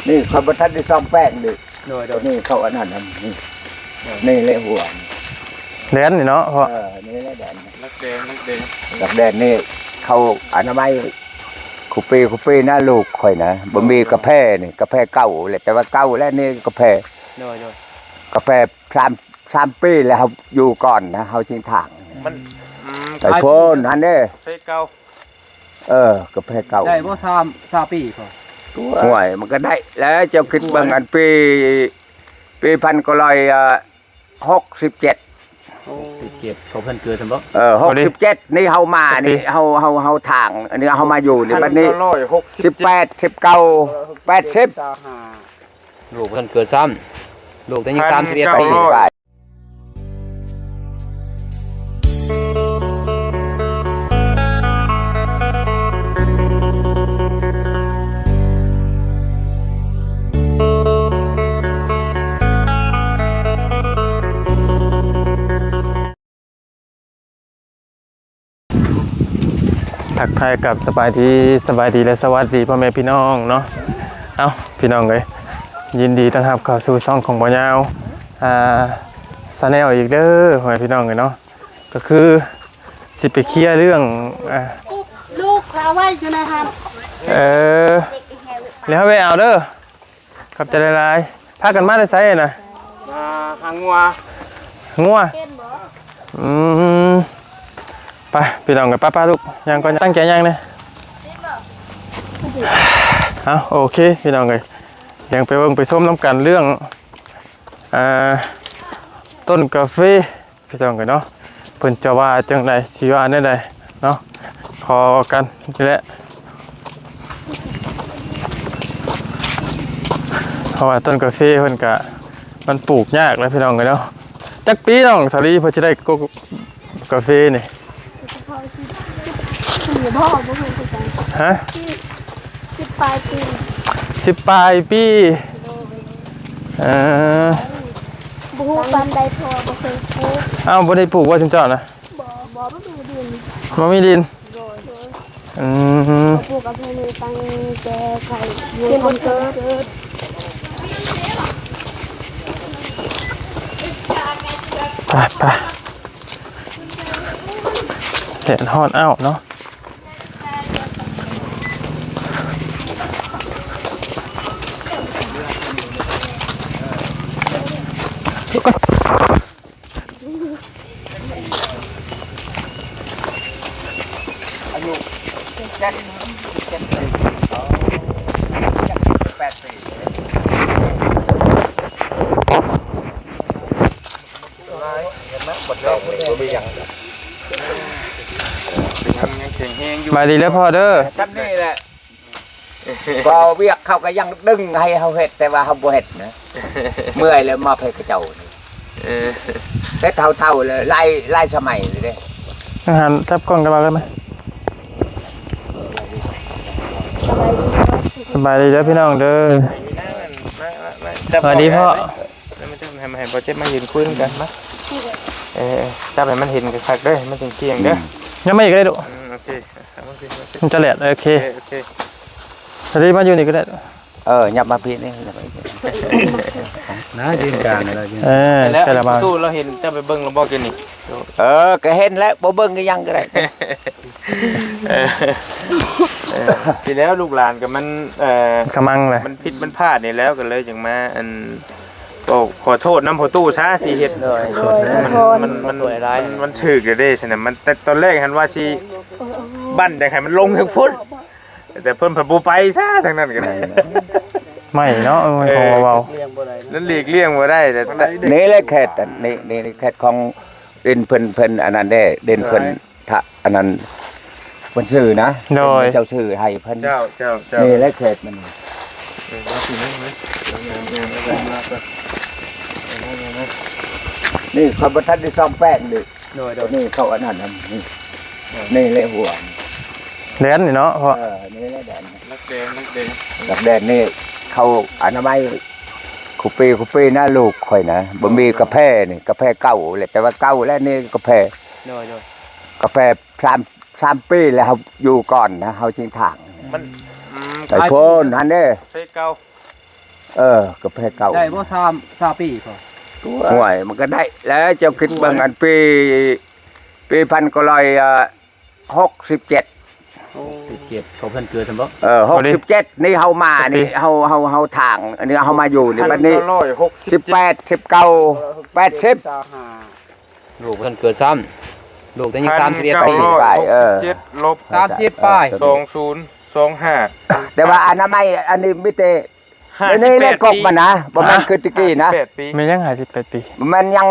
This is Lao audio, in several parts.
ນີ້ຂ້ອຍບໍ່ທັນໄດ້ສ້ອມແປງເດ້. ໂດຍໆ ນີ້ເຂົາອັນນັ້ນນຳ ນີ້ ນີ້ແຫຼະຫົວ ແດນນີ້ເນາະພໍ່. ເອີ ນີ້ແຫຼະແດນ ລັກແດນ ລັກແດນ ລັກແດນນີ້ ເຂົາອະນາໄມ ຄູເປ ຄູເປນະ ລູກຂ້ອຍນະ ບໍ່ມີກາແຟນີ້ ກາແຟເກົ່າແຫຼະ ແຕ່ວ່າເກົ່າແລ້ວນີ້ກາແຟ. ໂດຍໆ ກາແຟສາມ ສາມປີແລ້ວ ເຮົາຢູ່ກ່ອນນະ ເຮົາຊິຖາງ ມັນ ອືມ ໄປໂພນຫັ້ນເດ້ ເຟເກົ່າ. ເອີ ກາແຟເກົ່າ ໄດ້ບໍ່ ຊາວ ຊາວປີພໍ? ໂອ້ຍ ມັນກະໄດ້ແລ້ວ ເຈົ້າຄິດເບິ່ງ ອັນປີ ປີພັນເກົ້າຮ້ອຍຫົກສິບເຈັດ ຫົກສິບເຈັດ ເຂົາເພິ່ນເກີດຊັ້ນບໍ່? ເອີ ຫົກສິບເຈັດນີ້ເຮົາມານີ້ ເຮົາ ເຮົາ ເຮົາຖາງ ອັນນີ້ເຮົາມາຢູ່ນີ້ ບັດນີ້ສິບແປດ ສິບເກົ້າ ແປດສິບ ລູກເພິ່ນເກີດຊ້ຳ ລູກໄດ້ຍັງສາມສິບເອັດປີ. ທັກທາຍກັບສະບາຍດີ ສະບາຍດີ ແລະ ສະຫວັດດີພໍ່ແມ່ພີ່ນ້ອງເນາະ. ເອົ້າ ພີ່ນ້ອງເອີຍ ຍິນດີຕ້ອນຮັບເຂົ້າສູ່ຊ່ອງຂອງບ່າວຍາວ ອ່າ Channel ອີກເດີ ພໍ່ແມ່ພີ່ນ້ອງເອີຍເນາະ. ກໍຄືຊິໄປເຄຍເລື່ອງ ອ່າ ລູກເຂົາເອົາໄວ້ຢູ່ໃນຫັ້ນ. ເອີ ແລ້ວເຮົາໄປເອົາເດີ. ຂອບໃຈຫຼາຍໆ. ພາກັນມາແຕ່ໃສນະ? ມາຫາງົວ. ງົວ? ອືມ ໄປພີ່ນ້ອງກັນ ໄປໆ ລູກ ຍ່າງກ່ອນ ຕັ້ງໃຈຍ່າງແດ່. ເອົ້າ ໂອເຄ ພີ່ນ້ອງເອີຍ ດຽວໄປເບິ່ງໄປຊົມນຳກັນເລື່ອງ ອ່າ ຕົ້ນກາເຟ ພີ່ນ້ອງເອີຍເນາະ ເພິ່ນຈະວ່າຈັ່ງໃດ ຊິວ່າແນວໃດເນາະ ຂໍກັນນີ້ແຫຼະ. ເພາະວ່າຕົ້ນກາເຟເພິ່ນກະ ມັນປູກຍາກແຫຼະພີ່ນ້ອງເອີຍເນາະ. ຈັກປີນ້ອງສາລີເພິ່ນຊິໄດ້ ກ- ກາເຟນີ້? ຮະ? ສິບປາຍປີ. ສິບປາຍປີ? ໂດຍ. ເອີ ບໍ່ຮູ້ປານໃດ ເພາະວ່າບໍ່ເຄີຍປູກ. ອ້າວ ບໍ່ໄດ້ປູກບໍ່ຊຸມເຈົ້ານະ? ບໍ່ ບໍ່ ບໍ່ມີດິນ. ບໍ່ມີດິນ? ໂດຍ ໂດຍ. ອືມ ປູກກາເຟນີ້ຕັ້ງແຕ່ໄກ ຍັງບໍ່ເກີດ. ໄປໆ ແດດຮ້ອນອ້າວເນາະ. ອາຍຸເຈັດ ເຈັດ ເຈັດປີ ເຈັດສິບແປດປີ. ສະບາຍດີເດີພໍ່ເດີ. ຊ່ຳນີ້ແຫຼະ ກໍວຽກເຂົາກໍຍັງດຶງໃຫ້ເຮົາເຮັດ ແຕ່ວ່າເຮົາບໍ່ເຮັດນະ. ເມື່ອຍແລ້ວມອບໃຫ້ເຂົາເຈົ້ານີ້. ເອີ ເຮັດເຮົາເຖົ້າແລ້ວ ຫຼາຍ ຫຼາຍສະໄໝແລ້ວເດ້. ອາຫານ ຈັບກ້ອງກັບເຮົາໄດ້ໄໝ? ສະບາຍດີເດີພີ່ນ້ອງເດີ. ສະບາຍດີພໍ່. ແລ້ວມັນຈະໃຫ້ ໃຫ້ບໍ່ເຈັບມາຢືນຄຸຍນຳກັນມາ. ເອີ ຈັບໃຫ້ມັນເຫັນຄັກໆເດີ ມັນຈຶ່ງກ້ຽງເດີ. ອືມ ຍັງມາອີກກໍໄດ້ລູກ. ອືມ ໂອເຄ ມັນຈະແຫຼດ. ໂອເຄ ໂອເຄ ສະດີມາຢູ່ນີ້ກໍໄດ້. ເອີ ຫຍັບມາພີ້ນີ້ ນະ ຢືນກາງແລ້ວ. ເອີ ແລ້ວ ແຕ່ລະບ່ານ ປະຕູລາວເຫັນເຈົ້າໄປເບິ່ງລະບໍ່ກີ້ນີ້? ເອີ ກໍເຫັນແລ້ວ ບໍ່ເບິ່ງກໍຍັງກໍໄດ້. ເອີ ເອີ ຊິແລ້ວລູກຫຼານກໍມັນ ເອີ ກະມັງແຫຼະ ມັນຜິດມັນພາດນີ້ແລ້ວ ກໍເລີຍຈັ່ງມາ ອັນ ກໍຂໍໂທດນຳພໍ່ຕູ້ຊະທີ່ເຮັດ. ໂດຍ ມັນ ໂດຍ ມັນ ມັນ ມັນຖືກແລ້ວເດ້ ຊັ້ນນະ. ມັນ ແຕ່ຕອນແລກຫັ້ນວ່າຊິບັ້ນຢາກໃຫ້ມັນລົງທາງພຸ້ນ ແຕ່ເພິ່ນພັດບໍ່ໄປຊະ ທາງນັ້ນກໍໄດ້. ໄໝ້ເນາະ ມັນຂອງເບົາໆ ນັ້ນຫຼີກລ່ຽງບໍ່ໄດ້. ແຕ່ ນີ້ແຫຼະເຂດ ນີ້ ນີ້ເຂດຂອງດິນເພິ່ນ ເພິ່ນອັນນັ້ນເດ້ ດິນເພິ່ນ ຖ້າອັນນັ້ນເພິ່ນຊື້ນະ. ໂດຍ ເຈົ້າຊື້ໃຫ້ເພິ່ນ. ເຈົ້າ ເຈົ້າ ເຈົ້າ ນີ້ແຫຼະເຂດມັນ. ເອີ ມາຊິມາ ມາ ມາ ມາ ມາ ມາ ມາ ມາ ນີ້ຂ້ອຍບໍ່ທັນໄດ້ສ້ອມແປງເດ້. ໂດຍ ໂດຍ ນີ້ເຂົາອັນນັ້ນນຳ ນີ້ ເອີ ນີ້ແຫຼະຫົວ ແດນນີ້ເນາະພໍ່. ເອີ ນີ້ແຫຼະແດນ ລັກແດນ ລັກແດນ ລັກແດນນີ້ ເຂົາອະນາໄມ ຄູເປ ຄູເປນະ ລູກຂ້ອຍນະ ບໍ່ມີກາແຟນີ້ ກາແຟເກົ່າແຫຼະ ແຕ່ວ່າເກົ່າແລ້ວນີ້ກາແຟ. ໂດຍ ໂດຍ ກາແຟສາມ ສາມປີແລ້ວ ເຮົາຢູ່ກ່ອນນະ ເຮົາຈຶ່ງຖາງ. ມັນ ອືມ ໄປໂພນຫັ້ນເດ້ ເຟເກົ່າ. ເອີ ກາແຟເກົ່າ ໄດ້ບໍ່ ຊາວ ຊາວປີພໍ? ໂອ້ຍ ມັນກໍໄດ້ແຫຼະ ເຈົ້າຄິດເບິ່ງ ອັນປີ ປີພັນເກົ້າຮ້ອຍ ເອີ ຫົກສິບເຈັດ ຫົກສິບເຈັດ ເຂົາເພິ່ນເກີດຊັ້ນບໍ່? ເອີ ຫົກສິບເຈັດນີ້ເຮົາມານີ້ ເຮົາ ເຮົາ ເຮົາທາງ ອັນນີ້ເຮົາມາຢູ່ນີ້ ບັດນີ້ ພັນເກົ້າຮ້ອຍຫົກສິບເຈັດ ສິບແປດ ສິບເກົ້າ ແປດສິບ ລູກເພິ່ນເກີດຊ້ຳ ລູກໄດ້ຍັງສາມສິບເອັດປີ ເອີ ສາມສິບປາຍ ສອງສູນສອງຫ້າ ແຕ່ວ່າອະນາໄມອັນນີ້ມີແຕ່ ໃນ ໃນກົກມັນນະ ບໍ່ແມ່ນຄືແຕ່ກີ້ນະ ຫ້າສິບແປດປີ ແມ່ນຍັງ ຫ້າສິບແປດປີ ມັນຍັງ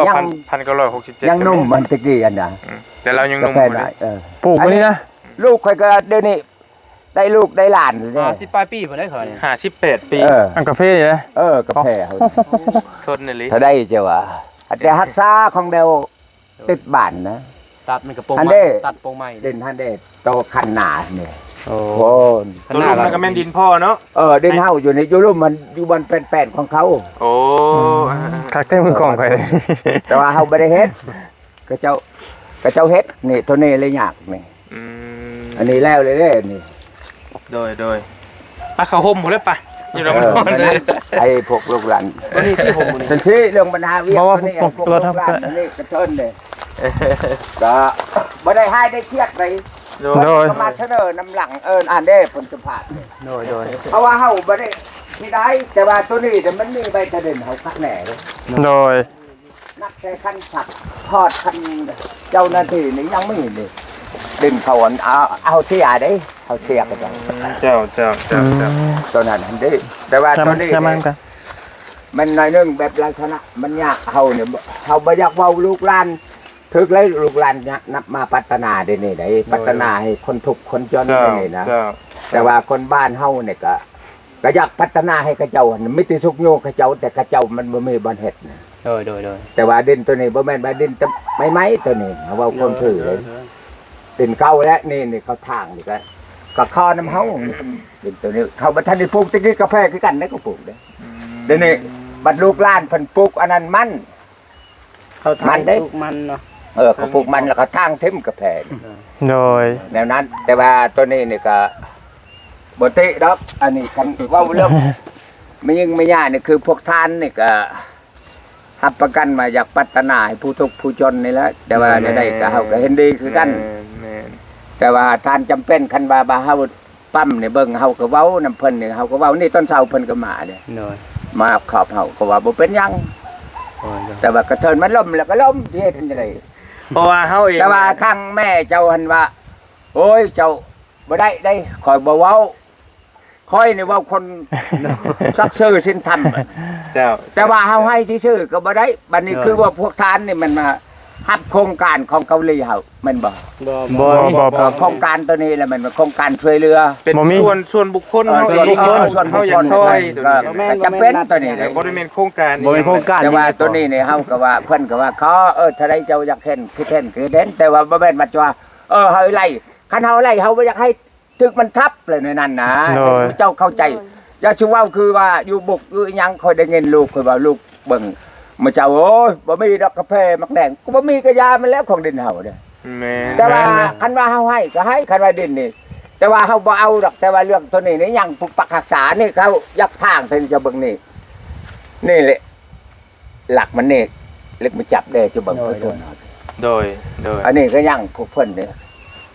ຍັງ ພັນເກົ້າຮ້ອຍຫົກສິບເຈັດ ຍັງໜຸ່ມ ມັນແຕ່ກີ້ຫັ້ນນະ ອືມ ແຕ່ລາວຍັງໜຸ່ມຢູ່ເລີຍ ເອີ ປູກມື້ນີ້ນະ ລູກຂ້ອຍກໍດຽວນີ້ ໄດ້ລູກໄດ້ຫຼານແລ້ວເດ້ ຫ້າສິບປາຍປີພຸ້ນເດ້ຂ້ອຍນີ້ ຫ້າສິບແປດປີ ເອີ ອັນກາເຟນີ້ນະ ເອີ ກາເຟ ໂອ້ ທົນອີ່ຫຼີ ເທົ່າໃດເຈົ້າວ່າ ແຕ່ຮັກສາຂອງແດວຕິດບ້ານນະ ຕັດມັນກະປົງ ອັນເດ້ ຕັດປົງໃໝ່ ດິນຫັ້ນເດ້ ໂຕຄັນນານີ້ ໂອ້ ໂອ້ ໂຕລຸ່ມມັນກໍແມ່ນດິນພໍ່ເນາະ ເອີ ດິນເຮົາຢູ່ນີ້ ຢູ່ລຸ່ມມັນ ຢູ່ບ່ອນແປ້ນໆຂອງເຂົາ ໂອ້ ອືມ ຄັກແທ້ມືກ້ອງຂ້ອຍ ແຕ່ວ່າເຮົາບໍ່ໄດ້ເຮັດ ເຂົາເຈົ້າ ເຂົາເຈົ້າເຮັດນີ້ ໂຕນີ້ເລີຍຍາກນີ້ ອືມ ອັນນີ້ແລ້ວເລີຍເດ້ນີ້ ໂດຍ ໂດຍ ປະ ເຂົ້າຮົ່ມພຸ້ນແຫຼະປະ ຢູ່ນຳມັນ ເອີ ໄອ້ພວກລູກຫຼານ ຕົວນີ້ຊິຮົ່ມນີ້ ຊັ້ນຊິເລື່ອງບັນຫາວຽກ ບໍ່ວ່າ ຕົວນີ້ ພວກລູກຫຼານນີ້ກະເທີນເດ້ ກະບໍ່ໄດ້ຫາຍໄດ້ຄຽດໄດ ໂດຍ ເພິ່ນກໍມາສະເໜີນຳຫຼັງ ເອີ ອັນເດ້ເພິ່ນສຳພາດ ໂດຍ ໂດຍ ເພາະວ່າເຮົາບໍ່ໄດ້ຊິໄດ້ ແຕ່ວ່າໂຕນີ້ມັນມີໃບຕະເດັນເຮົາຄັກແນ່ເດ້ ໂດຍ ນັບແຕ່ຄັນສັກທອດ ຄັນເຈົ້າໜ້າທີ່ນີ້ຍັງມີນີ້ ດິນເຂົາອັນ ເອົາ ເອົາເສຍເດ້ ເອົາເສຍເຂົາເຈົ້າ ເຈົ້າ ເຈົ້າ ເຈົ້າ ອືມ ເຈົ້າ ໂຕນັ້ນຫັ້ນເດ້ ແຕ່ວ່າໂຕນີ້ນີ້ ມັນໜ້ອຍໜຶ່ງ ແບບລັກສະນະມັນຍາກ ເຮົານີ້ ເຮົາບໍ່ຢາກເວົ້າລູກຫຼານ ຖືກແລ້ວລູກຫຼານນະ ນັບມາປັດຕະນາເດນີ້ໃດ ໂດຍ ປັດຕະນາໃຫ້ຄົນທຸກຄົນຈົນ ເຈົ້າ ເດນີ້ນະ ເຈົ້າ ແຕ່ວ່າຄົນບ້ານເຮົານີ້ກະ ກະຢາກພັດທະນາໃຫ້ເຂົາເຈົ້າຫັ້ນ ມີແຕ່ຊຸກຍູ້ເຂົາເຈົ້າ ແຕ່ເຂົາເຈົ້າມັນບໍ່ມີບ່ອນເຮັດນະ ໂດຍ ໂດຍ ໂດຍ ແຕ່ວ່າດິນໂຕນີ້ບໍ່ແມ່ນວ່າດິນແຕ່ໃໝ່ໆ ໂຕນີ້ເຮົາເວົ້າຄວາມຖືກເລີຍ ດິນເກົ່າແຫຼະ ນີ້ ນີ້ເຂົາຖາງນີ້ກະ ກະຂໍນຳເຮົາ ດິນໂຕນີ້ເຂົາບໍ່ທັນໄດ້ປູກ ແຕ່ກີ້ກາແຟຄືກັນເດ້ ເຂົາປູກເດ້ ອືມ ດຽວນີ້ບັດລູກຫຼານເພິ່ນປູກອັນນັ້ນມັນ ເຂົາຖາງ ມັນເດ້ ປູກມັນເນາະ ເອີ ເຂົາປູກມັນແລ້ວເຂົາຖາງຖິ້ມກາແຟນີ້ ໂດຍ ແນວນັ້ນ ແຕ່ວ່າໂຕນີ້ນີ້ກະບໍ່ຕິດອກ ອັນນີ້ຄັນເວົ້າເລື່ອງແມ່ຍິງແມ່ຍ່ານີ້ ຄືພວກທ່ານນີ້ກະຮັບປະກັນວ່າຢາກປັດຕະນາໃຫ້ຜູ້ທຸກຜູ້ຈົນນີ້ແຫຼະ ແຕ່ວ່າແນວໃດກະເຮົາກະເຫັນດີຄືກັນ ແມ່ນ ແມ່ນ ແຕ່ວ່າທ່ານຈຳເປັນ ຄັນວ່າ ວ່າເຮົາ ປ້ຳນີ້ເບິ່ງ ເຮົາກໍເວົ້ານຳເພິ່ນນີ້ ເຮົາກໍເວົ້າ ນີ້ຕອນເຊົ້າເພິ່ນກໍມາເດ້ ໂດຍ ມາຂອບເຮົາ ເຂົາວ່າບໍ່ເປັນຫຍັງ ໂດຍ ໂດຍ ແຕ່ວ່າກະເທີນມັນລົ້ມແລ້ວກໍລົ້ມ ຊິເຮັດຈັ່ງໃດ ເພາະວ່າເຮົາເອງ ແຕ່ວ່າທາງແມ່ເຈົ້າຫັ້ນວ່າ ໂອ້ຍ ເຈົ້າບໍ່ໄດ້ເດ້ ຂ້ອຍບໍ່ເວົ້າ ຂ້ອຍນີ້ເວົ້າຄົນສັກຊື່ສິນທຳ ເຈົ້າ ແຕ່ວ່າເຮົາໃຫ້ຊື່ໆກໍບໍ່ໄດ້ ບັດນີ້ ໂດຍ ຄືວ່າພວກທ່ານນີ້ມັນມາຮັບໂຄງການຂອງເກົາຫຼີເຮົາ ແມ່ນບໍ່? ບໍ່ ບໍ່ ບໍ່ ບໍ່ ບໍ່ ບໍ່ ໂຄງການໂຕນີ້ລະແມ່ນວ່າໂຄງການຊ່ວຍເຫຼືອ ເປັນ ບໍ່ມີ ສ່ວນ ສ່ວນບຸກຄົນ ເອີ ເຮົາເອງ ສ່ວນບຸກຄົນ ເຮົາຢາກຊ່ອຍໂຕນີ້ ກໍຈຳເປັນໂຕນີ້ ບໍ່ໄດ້ເປັນໂຄງການ ບໍ່ເປັນໂຄງການ ແຕ່ວ່າໂຕນີ້ນີ້ເຮົາກໍວ່າ ເພິ່ນກໍວ່າຂໍ ເອີ ເທົ່າໃດເຈົ້າຢາກເຫັນ ຄິດເຫັນ ຄິດເຫັນ ແຕ່ວ່າບໍ່ແມ່ນວ່າຈະວ່າ ເອີ ເຮົາໄລ່ ຄັນເຮົາໄລ່ ເຮົາບໍ່ຢາກໃຫ້ ຖືກມັນທັບແຫຼະໃນນັ້ນນະ ໂດຍ ໃຫ້ເຈົ້າເຂົ້າໃຈ ຢ່າຊິເວົ້າຄືວ່າຢູ່ບຸກຢູ່ອີ່ຫຍັງ ຂ້ອຍໄດ້ຍິນລູກຂ້ອຍເວົ້າ ລູກເບິ່ງ ມະເຈົ້າ ໂອ້ຍ ບໍ່ມີດອກກາແຟໝາກແດງ ກໍບໍ່ມີກະຢ່າມັນແລ້ວ ຂອງດິນເຮົາເດ້ ແມ່ນ ແຕ່ວ່າ ແມ່ນ ຄັນວ່າເຮົາໃຫ້ກໍໃຫ້ ຄັນວ່າດິນນີ້ ແຕ່ວ່າເຮົາບໍ່ເອົາດອກ ແຕ່ວ່າເລື່ອງໂຕນີ້ນີ້ຍັງປົກປັກຮັກສານີ້ ເຂົາຢາກຖາງເພິ່ນຈະເບິ່ງນີ້ ນີ້ແຫຼະ ຫຼັກມັນນີ້ ເຫຼັກມັນຈັບເດ້ ຈຸເບິ່ງ ໂດຍ ເພິ່ນ ໂດຍ ໂດຍ ອັນນີ້ກໍຍັງພວກເພິ່ນນີ້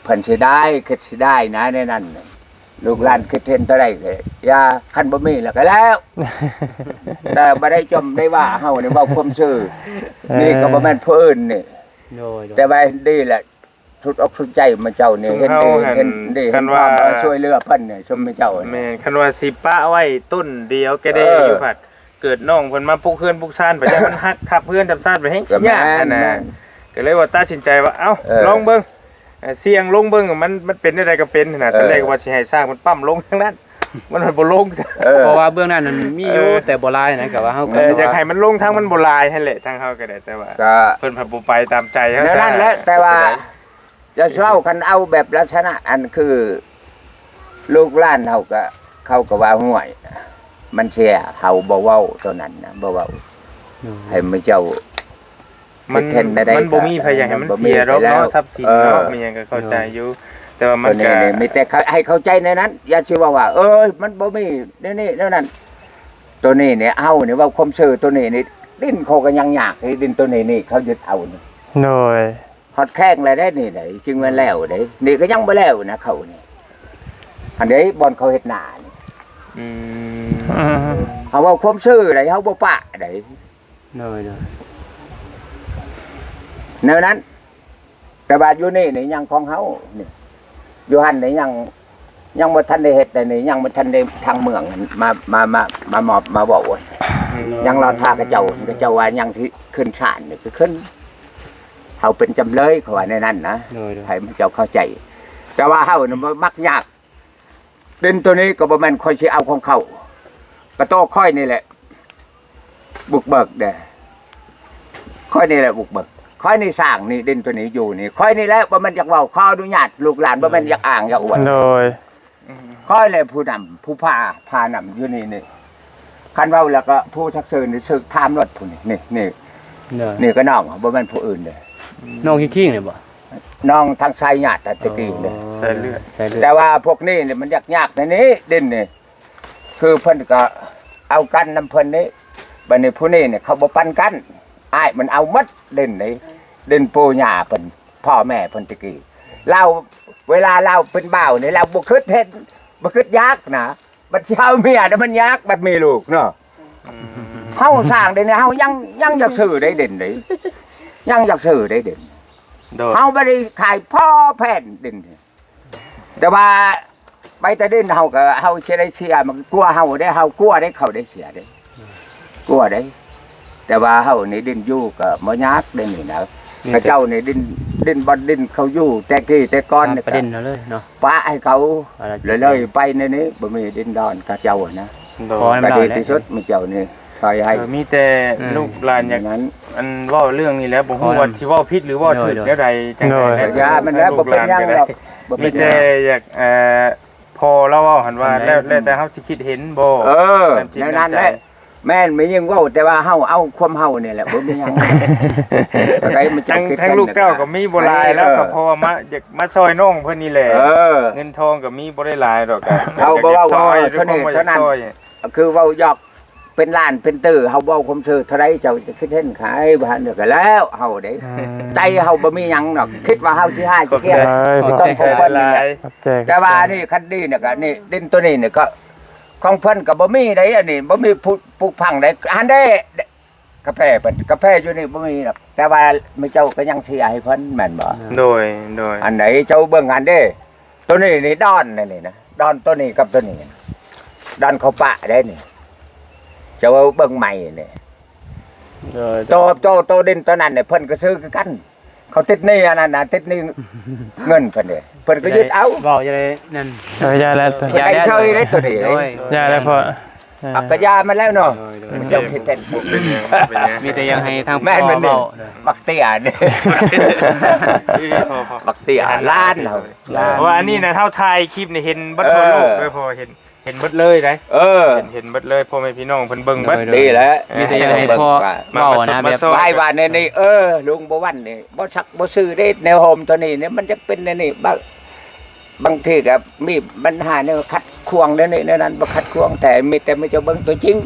ເພິ່ນເສຍດາຍ ຄິດເສຍດາຍນະ ໃນນັ້ນ ລູກຫຼານຄິດເຫັນເທົ່າໃດກໍຢ່າ ຄັນບໍ່ມີແລ້ວກໍແລ້ວ ແຕ່ບໍ່ໄດ້ຈົ່ມໄດ້ວ່າ ເຮົານີ້ເວົ້າຄວາມຊື່ ເອີ ນີ້ກໍບໍ່ແມ່ນຜູ້ອື່ນນີ້ ໂດຍ ໂດຍ ແຕ່ວ່າດີແຫຼະ ສຸດອົກສຸດໃຈໝູ່ເຈົ້ານີ້ ເຫັນດີ ເຫັນດີ ເຫັນຄວາມວ່າຊ່ວຍເຫຼືອເພິ່ນນີ້ ຊຸມໝູ່ເຈົ້າ ແມ່ນ ຄັນວ່າຊິປະໄວ້ຕົ້ນດຽວກະເດ້ ເອີ ຢູ່ພັດ ເກີດນ້ອງເພິ່ນມາປຸກເຮືອນປຸກຊານ ໄປຢ້ານມັນຫັກທັບເຮືອນທັບຊານ ໄປແຮງຊິຍາກຫັ້ນນະ ກໍເລີຍວ່າຕັດສິນໃຈວ່າ ເອົ້າ ເອີ ລອງເບິ່ງ ເອີ ສ່ຽງລົງເບິ່ງ ມັນ ມັນເປັນແນວໃດກໍເປັນຫັ້ນນະ ເອີ ຕອນແລກວ່າຊິໃຫ້ຊ່າງເພິ່ນປ້ຳລົງທາງນັ້ນ ມັນບໍ່ລົງ ເອີ ເພາະວ່າເບື້ອງນັ້ນມັນມີຢູ່ ເອີ ແຕ່ບໍ່ຫຼາຍນະ ກໍວ່າເຮົາກໍ ເອີ ຢາກໃຫ້ມັນລົງທາງມັນບໍ່ຫຼາຍຫັ້ນແຫຼະ ທາງເຮົາກໍໄດ້ ແຕ່ວ່າ ກໍ ເພິ່ນພັດບໍ່ໄປຕາມໃຈເຮົາ ແນວນັ້ນແຫຼະ ແຕ່ວ່າ ຢ່າຊິເວົ້າ ຄັນເອົາແບບລັກສະນະອັນຄືລູກຫຼານເຮົາກະ ເຂົາກະວ່າ ຫ້ວຍ ມັນເສຍ ເຮົາບໍ່ເວົ້າໂຕນັ້ນນະ ບໍ່ເວົ້າ ໂດຍ ໃຫ້ໝູ່ເຈົ້າ ມັນ ມັນບໍ່ມີໃຜຢາກໃຫ້ມັນເສຍດອກເນາະ ຊັບສິນເນາະ ເອີ ແມ່ນຫຍັງກະເຂົ້າໃຈຢູ່ ໂດຍ ແຕ່ວ່າມັນກະ ໂຕນີ້ນີ້ມີແຕ່ໃຫ້ເຂົ້າໃຈໃນນັ້ນ ຢ່າຊິເວົ້າວ່າ ເອີຍ ມັນບໍ່ມີແນວນີ້ແນວນັ້ນ ໂຕນີ້ນີ້ ເຮົານີ້ເວົ້າຄວາມຊື່ໂຕນີ້ນີ້ ດິນເຂົາກໍຍັງຍາກ ດິນໂຕນີ້ນີ້ ເຂົາຍຶດເອົານີ້ ໂດຍ ຮອດແຂ້ງແລ້ວເດ້ນີ້ໄດ໋ ຈຶ່ງແມ່ນແລ້ວເດ້ ນີ້ກໍຍັງບໍ່ແລ້ວນະ ເຂົານີ້ ອັນໃດບ່ອນເຂົາເຮັດນານີ້ ອືມ ອືມ ເຮົາເວົ້າຄວາມຊື່ໄດ໋ ເຮົາບໍ່ປະໄດ໋ ໂດຍ ໂດຍ ແນວນັ້ນ ແຕ່ວ່າຢູ່ນີ້ນີ້ຍັງຂອງເຮົານີ້ ຢູ່ຫັ້ນນີ້ຍັງ ຍັງບໍ່ທັນໄດ້ເຮັດໃດນີ້ ຍັງບໍ່ທັນໄດ້ທາງເມືອງມາ ມາ ມາ ມາມອບມາເວົ້າ ອືມ ຍັງລໍຖ້າເຂົາເຈົ້າ ເຂົາເຈົ້າວ່າຍັງຊິຂຶ້ນສານນີ້ ກໍຂຶ້ນ ເຮົາເປັນຈຳເລີຍ ເຂົາວ່າແນວນັ້ນນະ ໂດຍ ໂດຍ ໃຫ້ເຂົາເຈົ້າເຂົ້າໃຈ ແຕ່ວ່າເຮົານະບໍ່ມັກຍາກ ດິນໂຕນີ້ກໍບໍ່ແມ່ນຂ້ອຍຊິເອົາຂອງເຂົາ ກະໂຕຂ້ອຍນີ້ແຫຼະບຸກເບີກເດ້ ຂ້ອຍນີ້ແຫຼະບຸກເບີກ ຂ້ອຍນີ້ສ້າງນີ້ ດິນໂຕນີ້ຢູ່ນີ້ ຂ້ອຍນີ້ແຫຼະ ບໍ່ແມ່ນຢາກເວົ້າ ຂໍອະນຸຍາດລູກຫຼານ ບໍ່ແມ່ນຢາກອ້າງຢາກອວດ ໂດຍ ຂ້ອຍແຫຼະຜູ້ນຳ ຜູ້ພາ ພານຳຢູ່ນີ້ນີ້ ຄັນເວົ້າແລ້ວກໍຜູ້ສັກຊື່ນີ້ ສືບຖາມໂລດຜູ້ນີ້ ນີ້ ນີ້ ໂດຍ ນີ້ກໍນ້ອງ ບໍ່ແມ່ນຜູ້ອື່ນເດ້ ນ້ອງຄີງໆນີ້ບໍ່? ນ້ອງທາງສາຍຍາດແຕ່ຕະກີ້ເດ້ ອໍ ສາຍເລືອດ ສາຍເລືອດ ແຕ່ວ່າພວກນີ້ນີ້ມັນຍາກໆໃນນີ້ດິນນີ້ ຄືເພິ່ນກໍເອົາກັນນຳເພິ່ນນີ້ ບັດນີ້ຜູ້ນີ້ນີ້ເຂົາບໍ່ປັນກັນ ອ້າຍມັນເອົາໝົດດິນນີ້ ດິນປູ່ຍ່າເພິ່ນ ພໍ່ແມ່ເພິ່ນຕະກີ້ ລາວ ເວລາລາວເປັນບ່າວນີ້ ລາວບໍ່ຄິດເຫັນ ບໍ່ຄິດຢາກນະ ບັດຊິເອົາເມຍນະມັນຍາກ ບັດມີລູກເນາະ ອືມ ເຮົາສ້າງເດ້ນີ້ ເຮົາຍັງ ຍັງຢາກຊື້ໄດ້ເດັ່ນເດ້ ຍັງຢາກຊື້ໄດ້ເດັ່ນ ໂດຍ ເຮົາບໍ່ໄດ້ຂາຍພໍແຜ່ນເດັ່ນ ແຕ່ວ່າໄປແຕ່ເດັ່ນເຮົາກໍ ເຮົາຊິໄດ້ເສຍ ມັນກວ່າເຮົາເດ້ ເຮົາກວ່າໄດ້ ເຂົາໄດ້ເສຍເດ້ ກວ່າໄດ້ ແຕ່ວ່າເຮົານີ້ດິນຢູ່ກໍບໍ່ຍາກເດ້ນີ້ນະ ນີ້ ເຂົາເຈົ້ານີ້ດິນ ດິນບ່ອນດິນເຂົາຢູ່ແຕ່ກີ້ແຕ່ກ່ອນນີ້ ປະເດັນເອົາເລີຍເນາະ ປະໃຫ້ເຂົາ ເລີຍໆໄປໃນນີ້ ບໍ່ມີດິນດອນເຂົາເຈົ້ານະ ໂດຍ ກໍດີທີ່ສຸດ ມີເຈົ້ານີ້ຊ່ອຍໃຫ້ ເອີ ມີແຕ່ ອືມ ລູກຫຼານຢາກ ນັ້ນ ອັນເວົ້າເລື່ອງນີ້ແຫຼະ ບໍ່ຮູ້ວ່າຊິເວົ້າຜິດຫຼືເວົ້າຖືກແນວໃດ ໂດຍ ຈັ່ງໃດ ໂດຍ ແລ້ວ ຢ່າມັນແລ້ວ ບໍ່ເປັນຫຍັງດອກ ບໍ່ເປັນຫຍັງ ມີແຕ່ຢາກ ເອີ ພໍ່ລາວເວົ້າຫັ້ນວ່າ ແລ້ວ ແລ້ວແຕ່ເຮົາຊິຄິດເຫັນບໍ່ ເອີ ແນວນັ້ນແຫຼະ ແມ່ນແມ່ຍິງເວົ້າ ແຕ່ວ່າເຮົາເອົາຄວາມເຮົານີ້ແຫຼະ ບໍ່ມີຫຍັງ ທາງ ທາງລູກເຕົ້າກໍມີບໍ່ຫຼາຍ ແລ້ວກໍພໍມາ ຢາກມາຊ່ອຍນ້ອງເພິ່ນນີ້ແຫຼະ ເອີ ເງິນທອງກໍມີບໍ່ໄດ້ຫຼາຍດອກ ກໍເຮົາບໍ່ເວົ້າວ່າເທົ່ານີ້ເທົ່ານັ້ນ ຄືເວົ້າຢອກ ເປັນລ້ານເປັນຕື້ ເຮົາເວົ້າຄວາມຊື່ ເທົ່າໃດເຈົ້າຈະຄິດເຫັນຂາຍ ບໍ່ທັນກໍແລ້ວ ເຮົາເດ້ ອືມ ໃຈເຮົາບໍ່ມີຫຍັງດອກ ຄິດວ່າເຮົາຊິຮ້າຍຊິກຽດ ຂອບໃຈ ບໍ່ຕ້ອງຂອງເພິ່ນນີ້ແຫຼະ ຂອບໃຈ ແຕ່ວ່ານີ້ຄັນດີນີ້ກໍນີ້ ດິນໂຕນີ້ນີ້ກໍ ຂອງເພິ່ນກໍບໍ່ມີໃດ໋ ອັນນີ້ບໍ່ມີຜຸ ຜຸພັງໃດ໋ ຫັ້ນເດ້ ກາແຟເພິ່ນ ກາແຟຢູ່ນີ້ບໍ່ມີດອກ ແຕ່ວ່າໝູ່ເຈົ້າກໍຍັງເສຍໃຫ້ເພິ່ນແມ່ນບໍ່? ໂດຍ ໂດຍ ອັນໃດເຈົ້າເບິ່ງຫັ້ນເດ້ ໂຕນີ້ນີ້ດອນນີ້ນະ ດອນໂຕນີ້ກັບໂຕນີ້ ດອນເຂົາປະໄດ້ນີ້ ເຈົ້າເບິ່ງໃໝ່ນີ້ ໂດຍ ໂຕ ໂຕ ໂຕດິນໂຕນັ້ນນີ້ ເພິ່ນກໍຊື້ຄືກັນ ເຂົາຕິດໜີ້ອັນນັ້ນນະ ຕິດໜີ້ເງິນເພິ່ນເດ້ ເພິ່ນກໍຍຶດເອົາ ເວົ້າຈະໄດ້ນັ້ນ ເອີ ຢ່າແລ້ວ ເພິ່ນໄດ້ເຊີຍເດ້ໂຕນີ້ ໂດຍ ຢ່າແລ້ວພໍ່ ເອີ ອັກກະຍາມັນແລ້ວເນາະ ໂດຍ ໂດຍ ເຈົ້າຄິດແທ້ ເປັນຫຍັງ ເປັນຫຍັງ ມີແຕ່ຢາກໃຫ້ທາງພໍ່ເວົ້າ ບັກເຕ້ຍນີ້ ບັກເຕ້ຍຫຼານເຮົາ ເພາະວ່າອັນນີ້ນະ ເຮົາຖ່າຍຄລິບນີ້ເຫັນເບິດທົ່ວໂລກເລີຍ ເພາະວ່າເຫັນ ເຫັນເບິດເລີຍໄດ໋ ເອີ ເຫັນ ເຫັນເບິດເລີຍ ພໍ່ແມ່ພີ່ນ້ອງເພິ່ນເບິ່ງເບິດ ໂດຍ ໂດຍ ນີ້ແຫຼະ ເອີ ມີແຕ່ຢາກໃຫ້ພໍ່ເວົ້ານະ ແບບ ຫຼາຍວ່າແນວນີ້ ເອີ ລຸງບໍ່ວັນນີ້ ບໍ່ສັກບໍ່ຊື່ເດ້ ແນວໂຮມຕົວນີ້ນີ້ ມັນຈະເປັນແນວນີ້ ບາງ ບາງທີກໍມີບັນຫາແນວຂັດຂວາງແນວນີ້ແນວນັ້ນ ບໍ່ຂັດຂວາງ ແຕ່ມີແຕ່ມີແຕ່ເບິ່ງຕົວຈິງ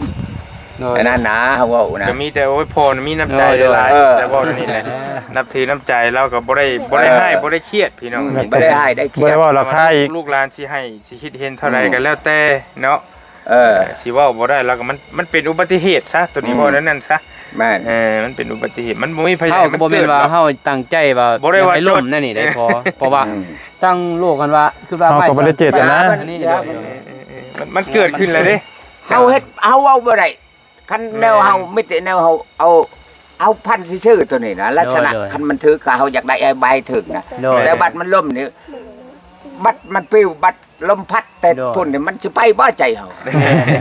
ໂດຍ ອັນນັ້ນນະ ເຮົາເວົ້ານະ ກໍມີແຕ່ ໂອ້ຍ ພໍ່ນີ້ມີນ້ຳໃຈຫຼາຍໆ ເອີ ຈະເວົ້າແນວນີ້ແຫຼະ ນັບຖືນ້ຳໃຈລາວກໍບໍ່ໄດ້ ບໍ່ໄດ້ຮ້າຍ ເອີ ບໍ່ໄດ້ຄຽດ ພີ່ນ້ອງ ອືມ ບໍ່ໄດ້ຮ້າຍໄດ້ຄຽດ ບໍ່ໄດ້ເວົ້າລາຄາອີກ ລູກຫຼານຊິໃຫ້ ຊິຄິດເຫັນເທົ່າໃດກໍແລ້ວແຕ່ເນາະ ເອີ ເອີ ຊິເວົ້າບໍ່ໄດ້ ແລ້ວກໍມັນ ມັນເປັນອຸບັດຕິເຫດຊະ ໂຕນີ້ ອືມ ເວົ້າແນວນັ້ນຊະ ແມ່ນ ເອີ ມັນເປັນອຸບັດຕິເຫດ ມັນບໍ່ມີໃຜຢາກໃຫ້ມັນເກີດ ເຮົາກໍບໍ່ແມ່ນວ່າເຮົາຕັ້ງໃຈວ່າ ບໍ່ໄດ້ວ່າ ຢາກໃຫ້ລົ້ມແນວນີ້ໄດ໋ ເພາະ ເພາະວ່າ ອືມ ທາງໂລກຫັ້ນວ່າ ຄືວ່າ ເຮົາກໍບໍ່ໄດ້ເຈດຕະນາ ມັນ ມັນເກີດຂຶ້ນແລ້ວເດ້ ເຮົາເຮັດ ເຮົາເວົ້າບໍ່ໄດ້ ຄັນແນວເຮົາ ແມ່ນ ມີແຕ່ແນວເຮົາເອົາ ເອົາພັນຊື່ໆ ໂຕນີ້ນະ ລັກສະນະ ໂດຍ ໂດຍ ຄັນມັນຖືກ ກໍເຮົາຢາກໄດ້ໃບຖືກນະ ໂດຍ ແຕ່ບັດມັນລົ້ມນີ້ ບັດມັນປິວ ບັດລົມພັດແຕ່ ໂດຍ ພຸ້ນນີ້ ມັນຊິໄປບໍ່ໃຈເຮົາ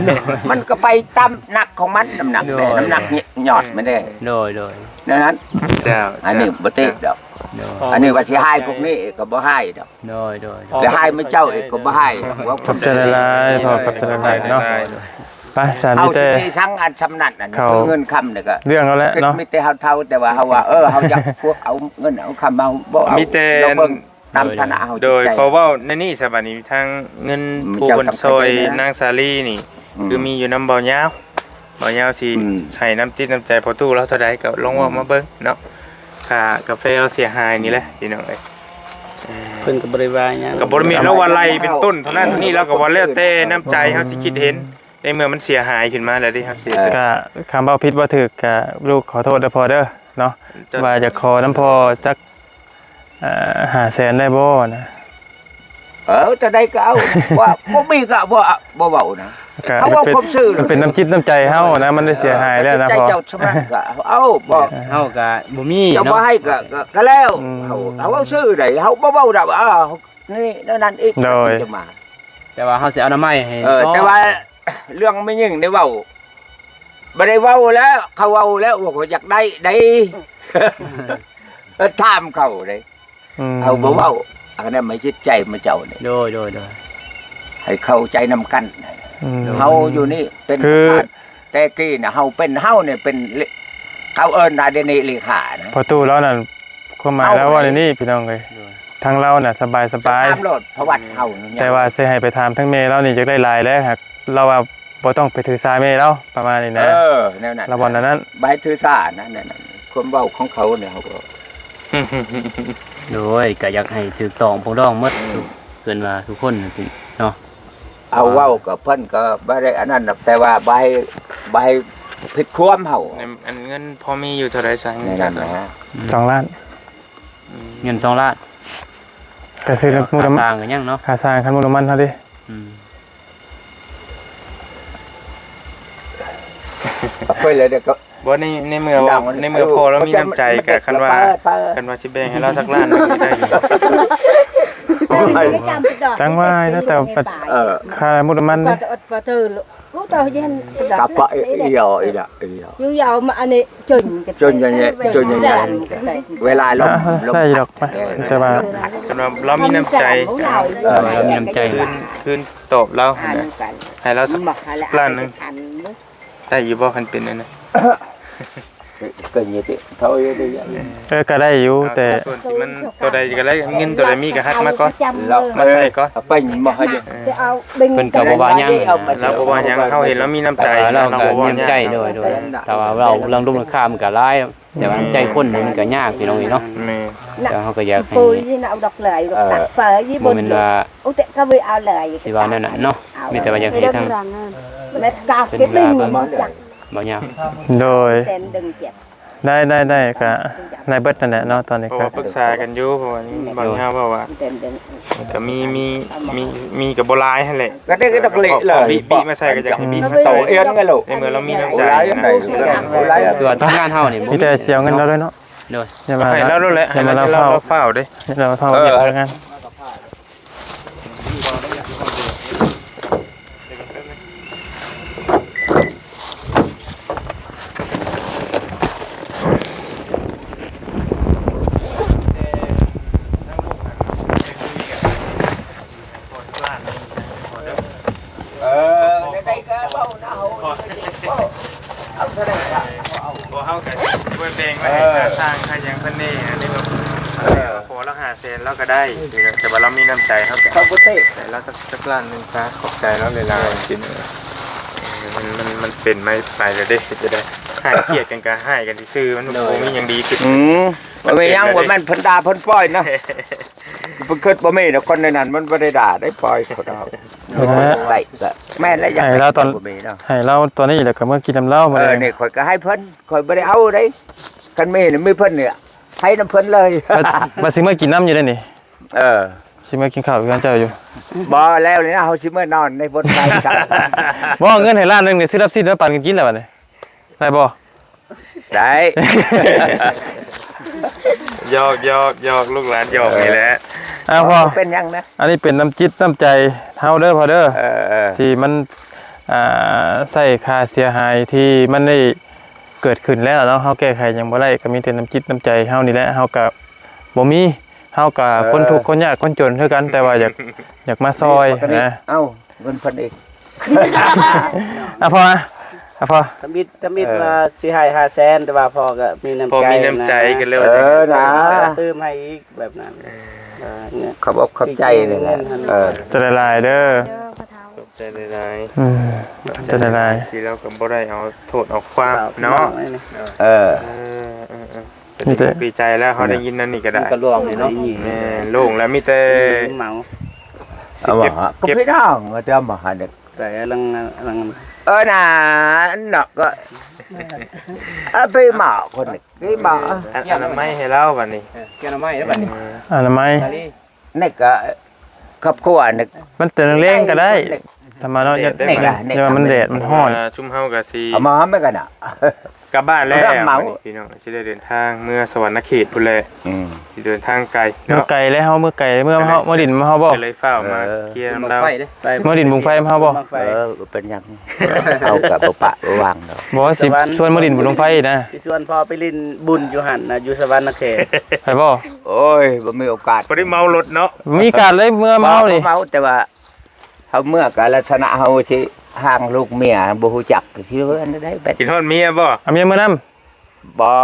ໂດຍ ມັນກໍໄປຕາມໜັກຂອງມັນ ນ້ຳໜັກ ໂດຍ ແມ່ ນ້ຳໜັກຍອດມັນເດ້ ໂດຍ ໂດຍ ນັ້ນ ເຈົ້າ ອັນນີ້ ເຈົ້າ ບໍ່ຕິດດອກ ໂດຍ ອັນນີ້ວ່າຊິຮ້າຍພວກນີ້ກໍບໍ່ຮ້າຍດອກ ໂດຍ ໂດຍ ແລ້ວຮ້າຍໝູ່ເຈົ້າອີກກໍບໍ່ຮ້າຍ ຂອບໃຈຫຼາຍໆ ພໍ່ ຂອບໃຈຫຼາຍໆເນາະ ໄປ ສາ ເຮົາ ມີແຕ່ ຊິມີສັງອັນຊ່ຳນັ້ນ ອັນ ເຂົາ ເງິນຄຳນີ້ກໍ ເລື່ອງເຮົາແຫຼະເນາະ ມີແຕ່ເຮົາເຖົ້າ ແຕ່ວ່າເຮົາວ່າ ເອີ ເຮົາຢາກພວກເອົາເງິນເອົາຄຳ ເຮົາບໍ່ເອົາ ມີແຕ່ ລອງເບິ່ງຕາມຖານະເຮົາ ໂດຍ ຈິດໃຈ ຂໍເວົ້າໃນນີ້ຊະ ບາດນີ້ທາງເງິນຜູ້ເພິ່ນຊ່ອຍນາງສາລີນີ້ ອືມ ຄືມີຢູ່ນຳເບົາຍາວ ບ່າວຍາວຊິ ອືມ ໃຫ້ນ້ຳຈິດນ້ຳໃຈພໍ່ຕູ້ລາວເທົ່າໃດ ກໍລອງເວົ້າ ອືມ ມາເບິ່ງເນາະ. ຄ່າກາແຟລາວເສຍຫາຍນີ້ແຫຼະພີ່ນ້ອງເອີຍ. ເອີ ເພິ່ນກໍບໍ່ໄດ້ວ່າຫຍັງ ກໍບໍ່ໄດ້ມີລາວວ່າໄລ່ເປັນຕົ້ນເທົ່ານັ້ນນີ້ ລາວກໍວ່າແລ້ວແຕ່ນ້ຳໃຈເຮົາຊິຄິດເຫັນ ໃນເມື່ອມັນເສຍຫາຍຂຶ້ນມາແລ້ວເດ້. ເອີ ກໍຄຳເວົ້າຜິດເວົ້າຖືກກໍລູກຂໍໂທດເດີພໍ່ເດີເນາະ ວ່າຢາກຂໍນຳພໍ່ຈັກ ເອີ ຫ້າແສນໄດ້ບໍ່ນະ? ເອີ ເທົ່າໃດກໍເອົາ ວ່າບໍ່ມີກໍບໍ່ ບໍ່ເວົ້ານະ. ກໍເຮົາເວົ້າຄວາມຊື່ ມັນເປັນນ້ຳຈິດນ້ຳໃຈເຮົານະ ມັນໄດ້ເສຍຫາຍແລ້ວນະພໍ່. ເຈົ້າສະໝັກກໍເອົາ ບໍ່ ເຮົາກໍບໍ່ມີ ເຈົ້າບໍ່ໃຫ້ກໍ ກໍ ກໍແລ້ວ. ອືມ ເຮົາ ເຮົາເວົ້າຊື່ໃດ ເຮົາບໍ່ເວົ້າດອກ ເອີ ນີ້ແນວນັ້ນອີກ ໂດຍ ຈະມາ ແຕ່ວ່າເຮົາຊິເອົານຳໃໝ່ໃຫ້ ເອີ ພໍ່ ແຕ່ວ່າເລື່ອງແມ່ຍິງໄດ້ເວົ້າ ບໍ່ໄດ້ເວົ້າແລ້ວ ເຂົາເວົ້າແລ້ວວ່າຂ້ອຍຢາກໄດ້ໃດ ຖາມເຂົາເດ້. ອືມ ເຮົາບໍ່ເວົ້າ ອັນນັ້ນມັນຈິດໃຈຂອງເຈົ້ານີ້ ໂດຍ ໂດຍ ໂດຍ ໃຫ້ເຂົ້າໃຈນຳກັນ. ອືມ ເຮົາຢູ່ນີ້ເປັນ ຄື ປະທານ ແຕ່ກີ້ນະ ເຮົາເປັນ ເຮົານີ້ເປັນ ເຂົາເອີ້ນວ່າດຽວນີ້ເລຂານະ ພໍ່ຕູ້ລາວນັ້ນ. ຄວາມໝາຍລາວເວົ້າໃນນີ້ພີ່ນ້ອງເອີຍ ໂດຍ ທາງລາວນະສະບາຍ ສະບາຍ ຕາມໂລດ ປະຫວັດເຮົານີ້ ແຕ່ວ່າຊິໃຫ້ໄປຖາມທາງແມ່ລາວນີ້ຢາກໄດ້ຫຼາຍແລ້ວ ຫາກລາວວ່າບໍ່ຕ້ອງໄປຖືສາແມ່ລາວ ປະມານນີ້ນະ. ເອີ ແນວນັ້ນ ລາວເວົ້າແນວນັ້ນ ບໍ່ໃຫ້ຖືສານະ ແນວນັ້ນ ຄວາມເວົ້າຂອງເຂົານີ້ ເຮົາກໍ ໂດຍ ກໍຢາກໃຫ້ຖືກຕ້ອງປົກດອງໝົດ ອືມ ເພິ່ນວ່າທຸກຄົນເນາະ. ເອົາ ເວົ້າກັບເພິ່ນກໍບໍ່ໄດ້ອັນນັ້ນດອກ ແຕ່ວ່າບໍ່ໃຫ້ ບໍ່ໃຫ້ຜິດຄວາມເຮົາ. ອັນເງິນພໍມີຢູ່ເທົ່າໃດຊະ? ໃນນັ້ນນະ ສອງລ້ານ. ອືມ ເງິນສອງລ້ານ ກໍຊື້ນ້ຳມັນ ຄ່າສ້າງກໍຍັງເນາະ ຄ່າສ້າງ ຄ່ານ້ຳມັນເຮົາເດ້. ອືມ ເອົາໄປເລີຍເດ້ ກໍ ບໍ່ ໃນ ໃນເມື່ອວ່າ ໃນເມື່ອພໍ່ລາວມີນ້ຳໃຈ ກໍຄັນວ່າ ຄັນວ່າຊິແບ່ງໃຫ້ລາວສັກລ້ານໜຶ່ງນີ້ໄດ້ຢູ່. ຈັ່ງວ່າແລ້ວແຕ່ ເອີ ຄ່ານ້ຳມັນ ກັບປະອີ່ ອີ່ ອີ່ ອີ່ ຢູ່ຍາວມາອັນນີ້ ຈົນ ຈົນໃຫຍ່ ຈົນໃຫຍ່ ເວລາລົມ ລົມ ໄດ້ດອກ ແຕ່ວ່າ ຄັນວ່າລາວມີນ້ຳໃຈ ເອີ ລາວມີນ້ຳໃຈ ຄືນ ຄືນຕອບລາວຫັ້ນນະ ໃຫ້ລາວສັກລ້ານໜຶ່ງ. ໄດ້ຢູ່ບໍ່ ຄັນເປັນອັນນັ້ນ? ກໍມີຕິເທົ່າຢູ່ເດ້. ເອີ ກໍໄດ້ຢູ່ ແຕ່ ສ່ວນທີ່ມັນຕົວໃດກໍໄດ້ ເງິນຕົວໃດມີກໍຫັກມາກ່ອນ ມາໃສ່ກ່ອນ ເອີ ເພິ່ນກໍບໍ່ວ່າຫຍັງ ລາວບໍ່ວ່າຫຍັງ ເຮົາເຫັນລາວມີນ້ຳໃຈ ເອີ ລາວກໍບໍ່ວ່າຫຍັງ ນ້ຳໃຈ ໂດຍ ໂດຍ ຖ້າວ່າເວົ້າເລື່ອງລົງລາຄາມັນກໍຫຼາຍ ແຕ່ວ່ານ້ຳໃຈຄົນນີ້ມັນກໍຍາກ ພີ່ນ້ອງເອີຍເນາະ. ແມ່ນ ແລ້ວເຮົາກໍຢາກໃຫ້ ບໍ່ແມ່ນວ່າ ຊິວ່າແນວນັ້ນເນາະ ມີແຕ່ວ່າຢາກໃຫ້ທາງ ເພິ່ນວ່າເບິ່ງ ບໍ່ຍາກ ໂດຍ ໄດ້ ໄດ້ ໄດ້ ກະໄດ້ເບິດນັ້ນແຫຼະເນາະ ຕອນນີ້ ເພາະວ່າປຶກສາກັນຢູ່ ເພາະວ່າບາງເຮົາເວົ້າວ່າ ມັນກະມີ ມີ ມີ ມີກະບໍ່ຫຼາຍຫັ້ນແຫຼະ ກະໄດ້ກະດອກເລະເລີຍ ບີບ ບີບມາໃສ່ກະຢາກໃຫ້ບີບມາໃສ່ ໃນເມື່ອລາວມີນ້ຳໃຈນະ ຄືວ່າທຳງານເຮົານີ້ ມີແຕ່ຊິເອົາເງິນລາວເລີຍເນາະ ໂດຍ ຢ່າມາ ໃຫ້ລາວໂລດແຫຼະ ໃຫ້ລາວຟ້າວເດ້ ລາວຟ້າວເຮັດງານ. ເອີ ໃດໆກໍເວົ້ານະ ເຮົາ ເອົາເທົ່າໃດກໍເອົາ ບໍ່ ເຮົາກໍຊິໄວ້ແບ່ງໄວ້ໃຫ້ ເອີ ຄ່າສ້າງຄ່າຫຍັງເພິ່ນແດ່ ອັນນີ້ກໍ ເອີ ຂໍລາວຫ້າແສນລາວກໍໄດ້ ແຕ່ວ່າລາວມີນ້ຳໃຈ ເຮົາກໍ ເຂົາບໍ່ເຕະ ໃຫ້ລາວສັກ ສັກລ້ານໜຶ່ງຊະ ຂອບໃຈລາວຫຼາຍໆ ເອີ ມັນ ມັນ ມັນເປັນໄປແລ້ວເດ້ ເຮັດຈັ່ງໃດ ຮ້າຍກຽດກັນກໍຮ້າຍກັນຊື່ໆ ມັນ ໂດຍ ບໍ່ມີຫຍັງດີຂຶ້ນ ອືມ ບໍ່ມີຫຍັງ ບໍ່ແມ່ນເພິ່ນດ່າເພິ່ນປ່ອຍນະ ເພິ່ນຄິດບໍ່ມີດອກ ຄົນໃນນັ້ນມັນບໍ່ໄດ້ດ່າໄດ້ປ່ອຍ ເອີ ໄດ້ກໍແມ່ນແລ້ວ ຢາກໃຫ້ລາວຕອນ ໃຫ້ລາວຕອນນີ້ແລ້ວກໍເມືອກິນນຳລາວ ເອີ ນີ້ຂ້ອຍກໍໃຫ້ເພິ່ນ ຂ້ອຍບໍ່ໄດ້ເອົາເດ້ ຄັນມີນີ້ມີເພິ່ນນີ້ໃຫ້ນຳເພິ່ນເລີຍ ວ່າ ວ່າຊິເມືອກິນນຳຢູ່ເດ້ນີ້ ເອີ ຊິເມືອກິນເຂົ້າຢູ່ເຮືອນເຈົ້າຢູ່ ບໍ່ແລ້ວນີ້ນະ ເຮົາຊິເມືອນອນໃນບ່ອນໄຟ ບໍ່ ເງິນໃຫ້ລ້ານໜຶ່ງນີ້ ຊື້ລາບຊີ້ນມາປັນກັນກິນແລ້ວບັດນີ້ ໄດ້ບໍ່? ໄດ້ ຢອກໆໆ ລູກຫຼານຢອກນີ້ແຫຼະ ເອີ ເອົາພໍ່ ເປັນຫຍັງນະ ອັນນີ້ເປັນນ້ຳຈິດນ້ຳໃຈເຮົາເດີພໍ່ເດີ ເອີໆ ທີ່ມັນ ອ່າ ໃຊ້ຄ່າເສຍຫາຍທີ່ມັນໄດ້ເກີດຂຶ້ນແລ້ວເນາະ ເຮົາແກ້ໄຂຫຍັງບໍ່ໄດ້ ກໍມີແຕ່ນ້ຳຈິດນ້ຳໃຈເຮົານີ້ແຫຼະ ເຮົາກໍບໍ່ມີ ເຮົາກໍ ເອີ ຄົນທຸກຄົນຍາກຄົນຈົນຄືກັນ ແຕ່ວ່າຢາກ ຢາກມາຊ່ອຍນະ ເອົາ ເງິນເພິ່ນອີກ ອ່ະພໍ່ ອ່ະພໍ່ ທຳອິດ ທຳອິດ ເອີ ວ່າຊິໃຫ້ຫ້າແສນ ແຕ່ວ່າພໍ່ກໍມີນ້ຳໃຈ ພໍ່ມີນ້ຳໃຈນະ ກໍເລີຍ ເອີ ນະ ຕື່ມໃຫ້ອີກແບບນັ້ນ ເອີ ຂອບອົກຂອບໃຈນີ້ແຫຼະ ເອີ ຈະໄດ້ຫຼາຍເດີ ເດີພໍ່ເຖົ້າ ໃຈຫຼາຍໆ ອືມ ຂອບໃຈຫຼາຍໆ ທີ່ລາວກໍບໍ່ໄດ້ເອົາໂທດເອົາຄວາມເນາະ. ເອີ ເອີ ເອີ ເອີ ມີແຕ່ດີໃຈແລ້ວ ເຮົາໄດ້ຍິນອັນນີ້ກໍໄດ້ ມັນກໍລວມນີ້ເນາະ ແມ່ນ ໂລ່ງແລ້ວ ມີແຕ່ເມົາ ເຈັບ ເຈັບ ເຈັບ ພີ່ນ້ອງ ວ່າຈະມາຫາເດັກ ແຕ່ລັງ ລັງ ເອີ ນາ ເນາະ ກໍ ເອີ ໄປໝໍຄົນນີ້ ໄປໝໍ ອັນ ອະນາໄມໃຫ້ລາວບັດນີ້ ເອີ ອະນາໄມແລ້ວບັດນີ້ ອາ ອະນາໄມ ນີ້ກໍຄອບຄົວນີ້ ມັນແຕ່ແລງໆກໍໄດ້ ທຳມະເນາະ ແດດ ແດດ ແຕ່ວ່າມັນແດດ ມັນຮ້ອນ ຊຸມເຮົາກໍຊິ ເອົາມາໃຫ້ມັນກັນນະ ກັບບ້ານແລ້ວ ເອົາ ພີ່ນ້ອງ ຊິໄດ້ເດີນທາງເມືອສະຫວັນນະເຂດພຸ້ນແຫຼະ ອືມ ຊິເດີນທາງໄກເນາະ ເມືອໄກແລ້ວ ເຮົາເມືອໄກ ເມືອເຮົາ ເມືອດິນເຮົາບໍ່ ກໍເລີຍຟ້າວມາເຄີຍນຳລາວ ເອີ ເມືອດິນບຸງໄຟເຮົາບໍ່ ເອີ ເປັນຫຍັງ ເຮົາກໍບໍ່ປະບໍ່ວາງດອກ ບໍ່ ຊິຊວນເມືອດິນບຸງໄຟນະ ຊິຊວນພໍ່ໄປຫຼິ້ນບຸນຢູ່ຫັ້ນນະ ຢູ່ສະຫວັນນະເຂດ ໄປບໍ່ ໂອ້ຍ ບໍ່ມີໂອກາດ ບໍ່ໄດ້ເມົາລົດເນາະ ມີໂອກາດເລີຍເມືອເມົານີ້ ເມົາ ແຕ່ວ່າ ເຮົາເມືອກໍລັກສະນະເຮົາຊິຫ່າງລູກເມຍ ບໍ່ຮູ້ຈັກ ຊິເວົ້າແນວໃດ ຄິດຮອດເມຍບໍ່ ເອົາເມຍເມືອນຳ ບໍ່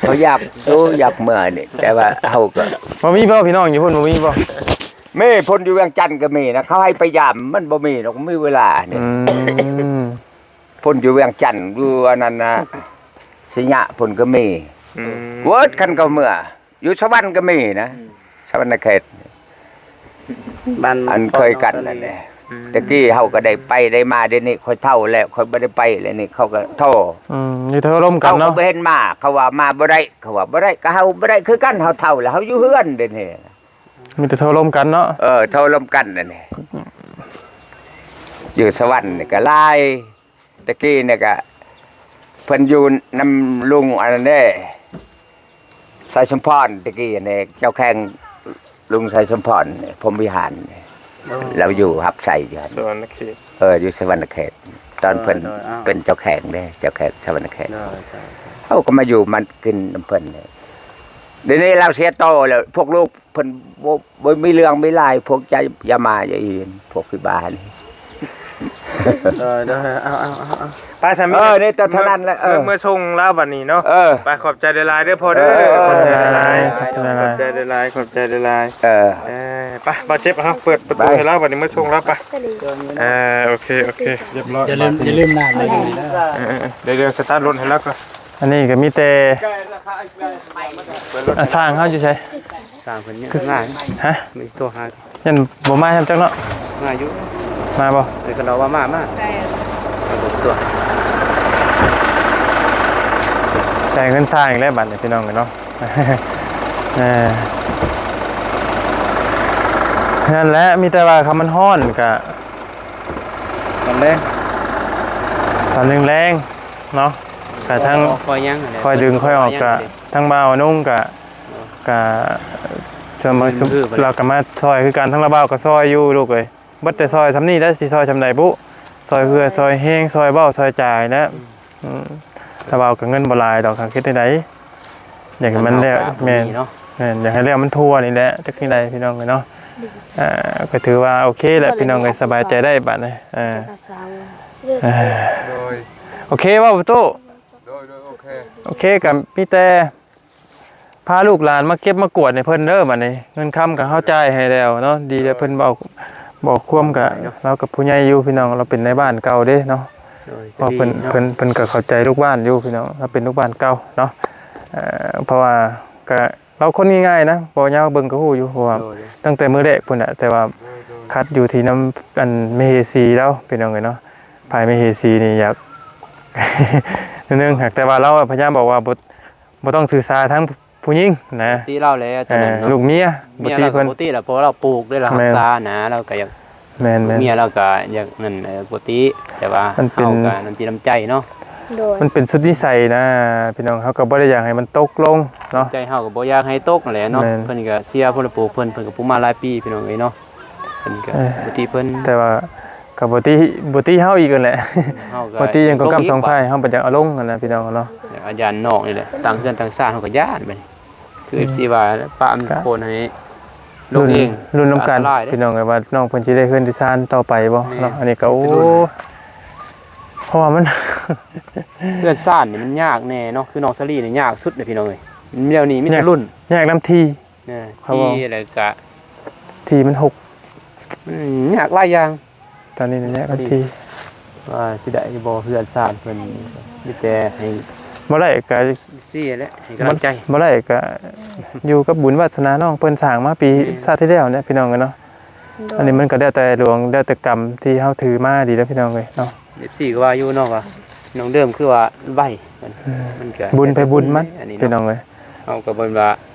ເຂົາຢາກ ໂອ້ ຢາກເມືອນີ້ ແຕ່ວ່າເຮົາກໍ ບໍ່ມີບໍ່ ພີ່ນ້ອງຢູ່ພຸ້ນ ບໍ່ມີບໍ່ ມີ ພຸ້ນຢູ່ວຽງຈັນກໍມີນະ ເຂົາໃຫ້ໄປຢາມ ມັນບໍ່ມີດອກ ມີເວລານີ້ ອືມ ພຸ້ນຢູ່ວຽງຈັນ ຢູ່ອັນນັ້ນນະ ໄຊຍະພຸ້ນກໍມີ ອືມ ເວີດ ຄັນເຂົາເມືອ ຢູ່ສະຫວັນກໍມີນະ ອືມ ສະຫວັນນະເຂດ ບ້ານ ອັນເຄີຍກັນນັ້ນແຫຼະ ອືມ ແຕ່ກີ້ເຮົາກໍໄດ້ໄປໄດ້ມາ ດຽວນີ້ຂ້ອຍເຖົ້າແລ້ວ ຂ້ອຍບໍ່ໄດ້ໄປແລ້ວນີ້ ເຂົາກໍໂທ ອືມ ມີໂທລົມກັນເນາະ ເຂົາກໍບໍ່ເຫັນມາ ເຂົາວ່າມາບໍ່ໄດ້ ເຂົາວ່າບໍ່ໄດ້ ກໍເຮົາບໍ່ໄດ້ຄືກັນ ເຮົາເຖົ້າແລ້ວ ເຮົາຢູ່ເຮືອນດຽວນີ້ ມີແຕ່ໂທລົມກັນເນາະ ເອີ ໂທລົມກັນນັ້ນແຫຼະ ຢູ່ສະຫວັນນີ້ກໍຫຼາຍ ແຕ່ກີ້ນີ້ກະເພິ່ນຢູ່ນຳລຸງອັນນັ້ນເດ້ ໄຊສົມພອນ ແຕ່ກີ້ນີ້ ເຈົ້າແຂວງ ລຸງໄຊສົມພອນ ພົມວິຫານ ເອີ ລາວຢູ່ຮັບໃຊ້ຢູ່ຫັ້ນ ສະຫວັນນະເຂດ ເອີ ຢູ່ສະຫວັນນະເຂດ ຕອນເພິ່ນ ໂດຍ ໂດຍ ເປັນເຈົ້າແຂວງເດ້ ເຈົ້າແຂວງສະຫວັນນະເຂດ ໂດຍ ໂດຍ ເຮົາກໍມາຢູ່ມາກິນນຳເພິ່ນ ດຽວນີ້ລາວເສຍໂຕແລ້ວ ພວກລູກ ເພິ່ນບໍ່ ບໍ່ມີເລື່ອງມີລາວ ພວກໃຈຢ່າມາຢ່າອີນ ພວກທີ່ບ້ານ ເອີ ເອີ ເອົາ ເອົາ ເອົາ ເອົາ ໄປຊະ ເອີ ມີ ນີ້ແຕ່ເທົ່ານັ້ນແຫຼະ ເອີ ເມືອ ເມືອສົ່ງລາວບັດນີ້ເນາະ ເອີ ໄປ ຂອບໃຈຫຼາຍໆເດີພໍ່ເດີ ເອີ ຂອບໃຈຫຼາຍໆ ຂອບໃຈຫຼາຍໆ ເອີ ເອີ ໄປ ບາດເຈັບ ເຮົາເປີດປະຕູໃຫ້ລາວບັດນີ້ ເມືອສົ່ງລາວໄປ ເອີ ໂອເຄ ໂອເຄ ຮຽບຮ້ອຍ ຢ່າລືມ ຢ່າລືມນ້ຳໃນນີ້ເດີ ເອີ ເອີ ເອີ ດຽວ ດຽວສະຕາດລົດໃຫ້ລາວກ່ອນ ອັນນີ້ກໍມີແຕ່ ອາ ຊ່າງເຮົາຢູ່ໃສ? ຊ່າງເພິ່ນຍັງມາ ຮະ? ມີໂທຫາ ຍັງບໍ່ມາຊ້ຳຈັກເນາະ? ມາຢູ່ ມາບໍ່? ເອີ ຄັນເຮົາວ່າມາ ມາ ແຕ່ ເອົາຕົວ ຈ່າຍເງິນຊ່າງອີກແລ້ວບັດນີ້ ພີ່ນ້ອງເອີຍເນາະ ເອີ ນັ້ນແຫຼະ ມີແຕ່ວ່າຄັນມັນຮ້ອນກະ ຕອນແລງ ຕອນແລງໆ ເນາະ ກະທັງ ຄ່ອຍຍັງຫັ້ນແຫຼະ ຄ່ອຍດຶງຄ່ອຍອອກ ກະທັງບ່າວນຸ່ງກະ ກະ ສ່ວນ ລາວກະມາຊ່ອຍຄືກັນ ທັງລາວບ່າວກະຊ່ອຍຢູ່ລູກເອີຍ ເບິດແຕ່ຊ່ອຍຊ່ຳນີ້ແຫຼະ ຊິຊ່ອຍຊ່ຳໃດບຸ ຊ່ອຍເຫື່ອຊ່ອຍແຮງ ຊ່ອຍເວົ້າຊ່ອຍຈາແຫຼະ ອືມ ລາວບ່າວກະເງິນບໍ່ຫຼາຍດອກ ເຮັດແນວໃດ ຢາກໃຫ້ມັນແລ້ວ ແມ່ນ ແມ່ນ ຢາກໃຫ້ແລ້ວມັນທົ່ວນີ້ແຫຼະ ຈັກຈັ່ງໃດ ພີ່ນ້ອງເອີຍເນາະ ອ່າ ກໍຖືວ່າໂອເຄແຫຼະ ພີ່ນ້ອງເອີຍ ສະບາຍໃຈໄດ້ບາດນີ້ ເອີ ໂດຍ ໂອເຄບໍ່ປະຕູ? ໂດຍ ໂດຍ ໂອເຄ ໂອເຄ ກໍມີແຕ່ພາລູກຫຼານມາເກັບມາກວດໃຫ້ເພິ່ນເດີ ບາດນີ້ເງິນຄຳກໍເຮົາຈ່າຍໃຫ້ແລ້ວເນາະ ດີແລ້ວເພິ່ນເວົ້າ ບອກຄວາມກໍ ລາວກໍຜູ້ໃຫຍ່ຢູ່ ພີ່ນ້ອງ ລາວເປັນນາຍບ້ານເກົ່າເດ້ເນາະ ເພາະເພິ່ນ ເພິ່ນ ເພິ່ນກໍເຂົ້າໃຈລູກບ້ານຢູ່ ພີ່ນ້ອງ ລາວເປັນລູກບ້ານເກົ່າເນາະ ເອີ ເພາະວ່າກໍ ລາວຄົນງ່າຍໆນະ ເວົ້າຍາວເບິ່ງກໍຮູ້ຢູ່ ເພາະວ່າ ໂດຍ ຕັ້ງແຕ່ມື້ແລກພຸ້ນແຫຼະ ແຕ່ວ່າ ໂດຍ ໂດຍ ຂັດຢູ່ທີ່ນຳ ອັນ ມະເຫສີລາວ ພີ່ນ້ອງເອີຍເນາະ ຝ່າຍມະເຫສີນີ້ຢາກ ໜ້ອຍໜຶ່ງ ຫາກແຕ່ວ່າລາວພະຍາຍາມບອກວ່າ ບໍ່ ບໍ່ຕ້ອງຖືສາທາງຜູ້ຍິງນະ ບໍ່ຕິລາວແຫຼະ ເອີ ຕອນນັ້ນເນາະ ລູກເມຍ ເມຍ ບໍ່ຕິເພິ່ນ ລາວກໍບໍ່ຕິລະ ເພາະວ່າລາວປູກເດ້ ລາວ ແມ່ນ ຮັກສານະ ລາວກໍຢາກ ແມ່ນໆ ເມຍລາວກໍຢາກນັ້ນ ເອີ ບໍ່ຕິ ແຕ່ວ່າ ມັນເປັນ ເຮົາກໍນ້ຳຈິດນ້ຳໃຈເນາະ ໂດຍ ມັນເປັນສຸດນິໄສນະ ພີ່ນ້ອງ ເຮົາກໍບໍ່ໄດ້ຢາກໃຫ້ມັນຕົກລົງເນາະ ໃຈເຮົາກໍບໍ່ຢາກໃຫ້ຕົກຫັ້ນແຫຼະເນາະ ແມ່ນ ເພິ່ນກໍເສຍຜູ້ລະປູກເພິ່ນ ເພິ່ນກໍປູກມາຫຼາຍປີ ພີ່ນ້ອງເອີຍເນາະ ເພິ່ນກໍ ເອີ ບໍ່ຕິເພິ່ນ ແຕ່ວ່າກໍບໍ່ຕິ ບໍ່ຕິເຮົາອີກຫັ້ນແຫຼະ ເຮົາກໍ ບໍ່ຕິຫຍັງກໍກ້ຳສອງຝ່າຍ ເຮົາບໍ່ຢາກເອົາລົງຫັ້ນນະ ພີ່ນ້ອງເນາະ ອາຍານນອກນີ້ແຫຼະ ຕ່າງເຮືອນຕ່າງຊານເຮົາກໍຢ້ານບັດນີ້ ຄື ເອັຟຊີ ວ່າປະມັນໂຄນໃຫ້ລົງເອງ ລຸ້ນນຳກັນ ອັນຕະລາຍເດ້ ພີ່ນ້ອງເອີຍ ວ່ານ້ອງເພິ່ນຊິໄດ້ເຮືອນໄດ້ຊານຕໍ່ໄປບໍ່ເນາະ ແມ່ນ ອັນນີ້ກໍ ໂອ້ ເປັນລຸ້ນ ເພາະວ່າມັນ ເຮືອນຊານນີ້ມັນຍາກແດ່ເນາະ ຄືນ້ອງສາລີນີ້ຍາກສຸດເດ້ ພີ່ນ້ອງເອີຍ ແນວນີ້ມີແຕ່ລຸ້ນ ຍາກນຳທີ່ ເອີ ທີ່ ແລ້ວກະ ທີ່ມັນຫົກ ມັນຍາກຫຼາຍຢ່າງ ຕອນນີ້ນະຍາກ ພໍດີ ທີ່ ວ່າຊິໄດ້ບໍ່ເຮືອນຊານເພິ່ນ ມີແຕ່ໃຫ້ ບໍ່ໄດ້ກະ ຊີ້ແຫຼະ ໃຫ້ກຳລັງໃຈ ບໍ່ໄດ້ກະຢູ່ກັບບຸນວາສະໜານ້ອງເພິ່ນສ້າງມາປີ ແມ່ນ ຊາດທີ່ແລ້ວນີ້ພີ່ນ້ອງເອີຍເນາະ. ໂດຍ ອັນນີ້ມັນກະແລ້ວແຕ່ດວງ ແລ້ວແຕ່ກຳທີ່ເຮົາຖືມາດີແລ້ວພີ່ນ້ອງເອີຍເນາະ. ເອັຟຊີກໍວ່າຢູ່ເນາະ ວ່ານ້ອງເດີມຄືວ່າໄວ ອືມ ມັນກະບຸນໃຜບຸນມັນ ອັນນີ້ເນາະ ພີ່ນ້ອງເອີຍ. ເຮົາກໍບໍ່ແມ່ນວ່າ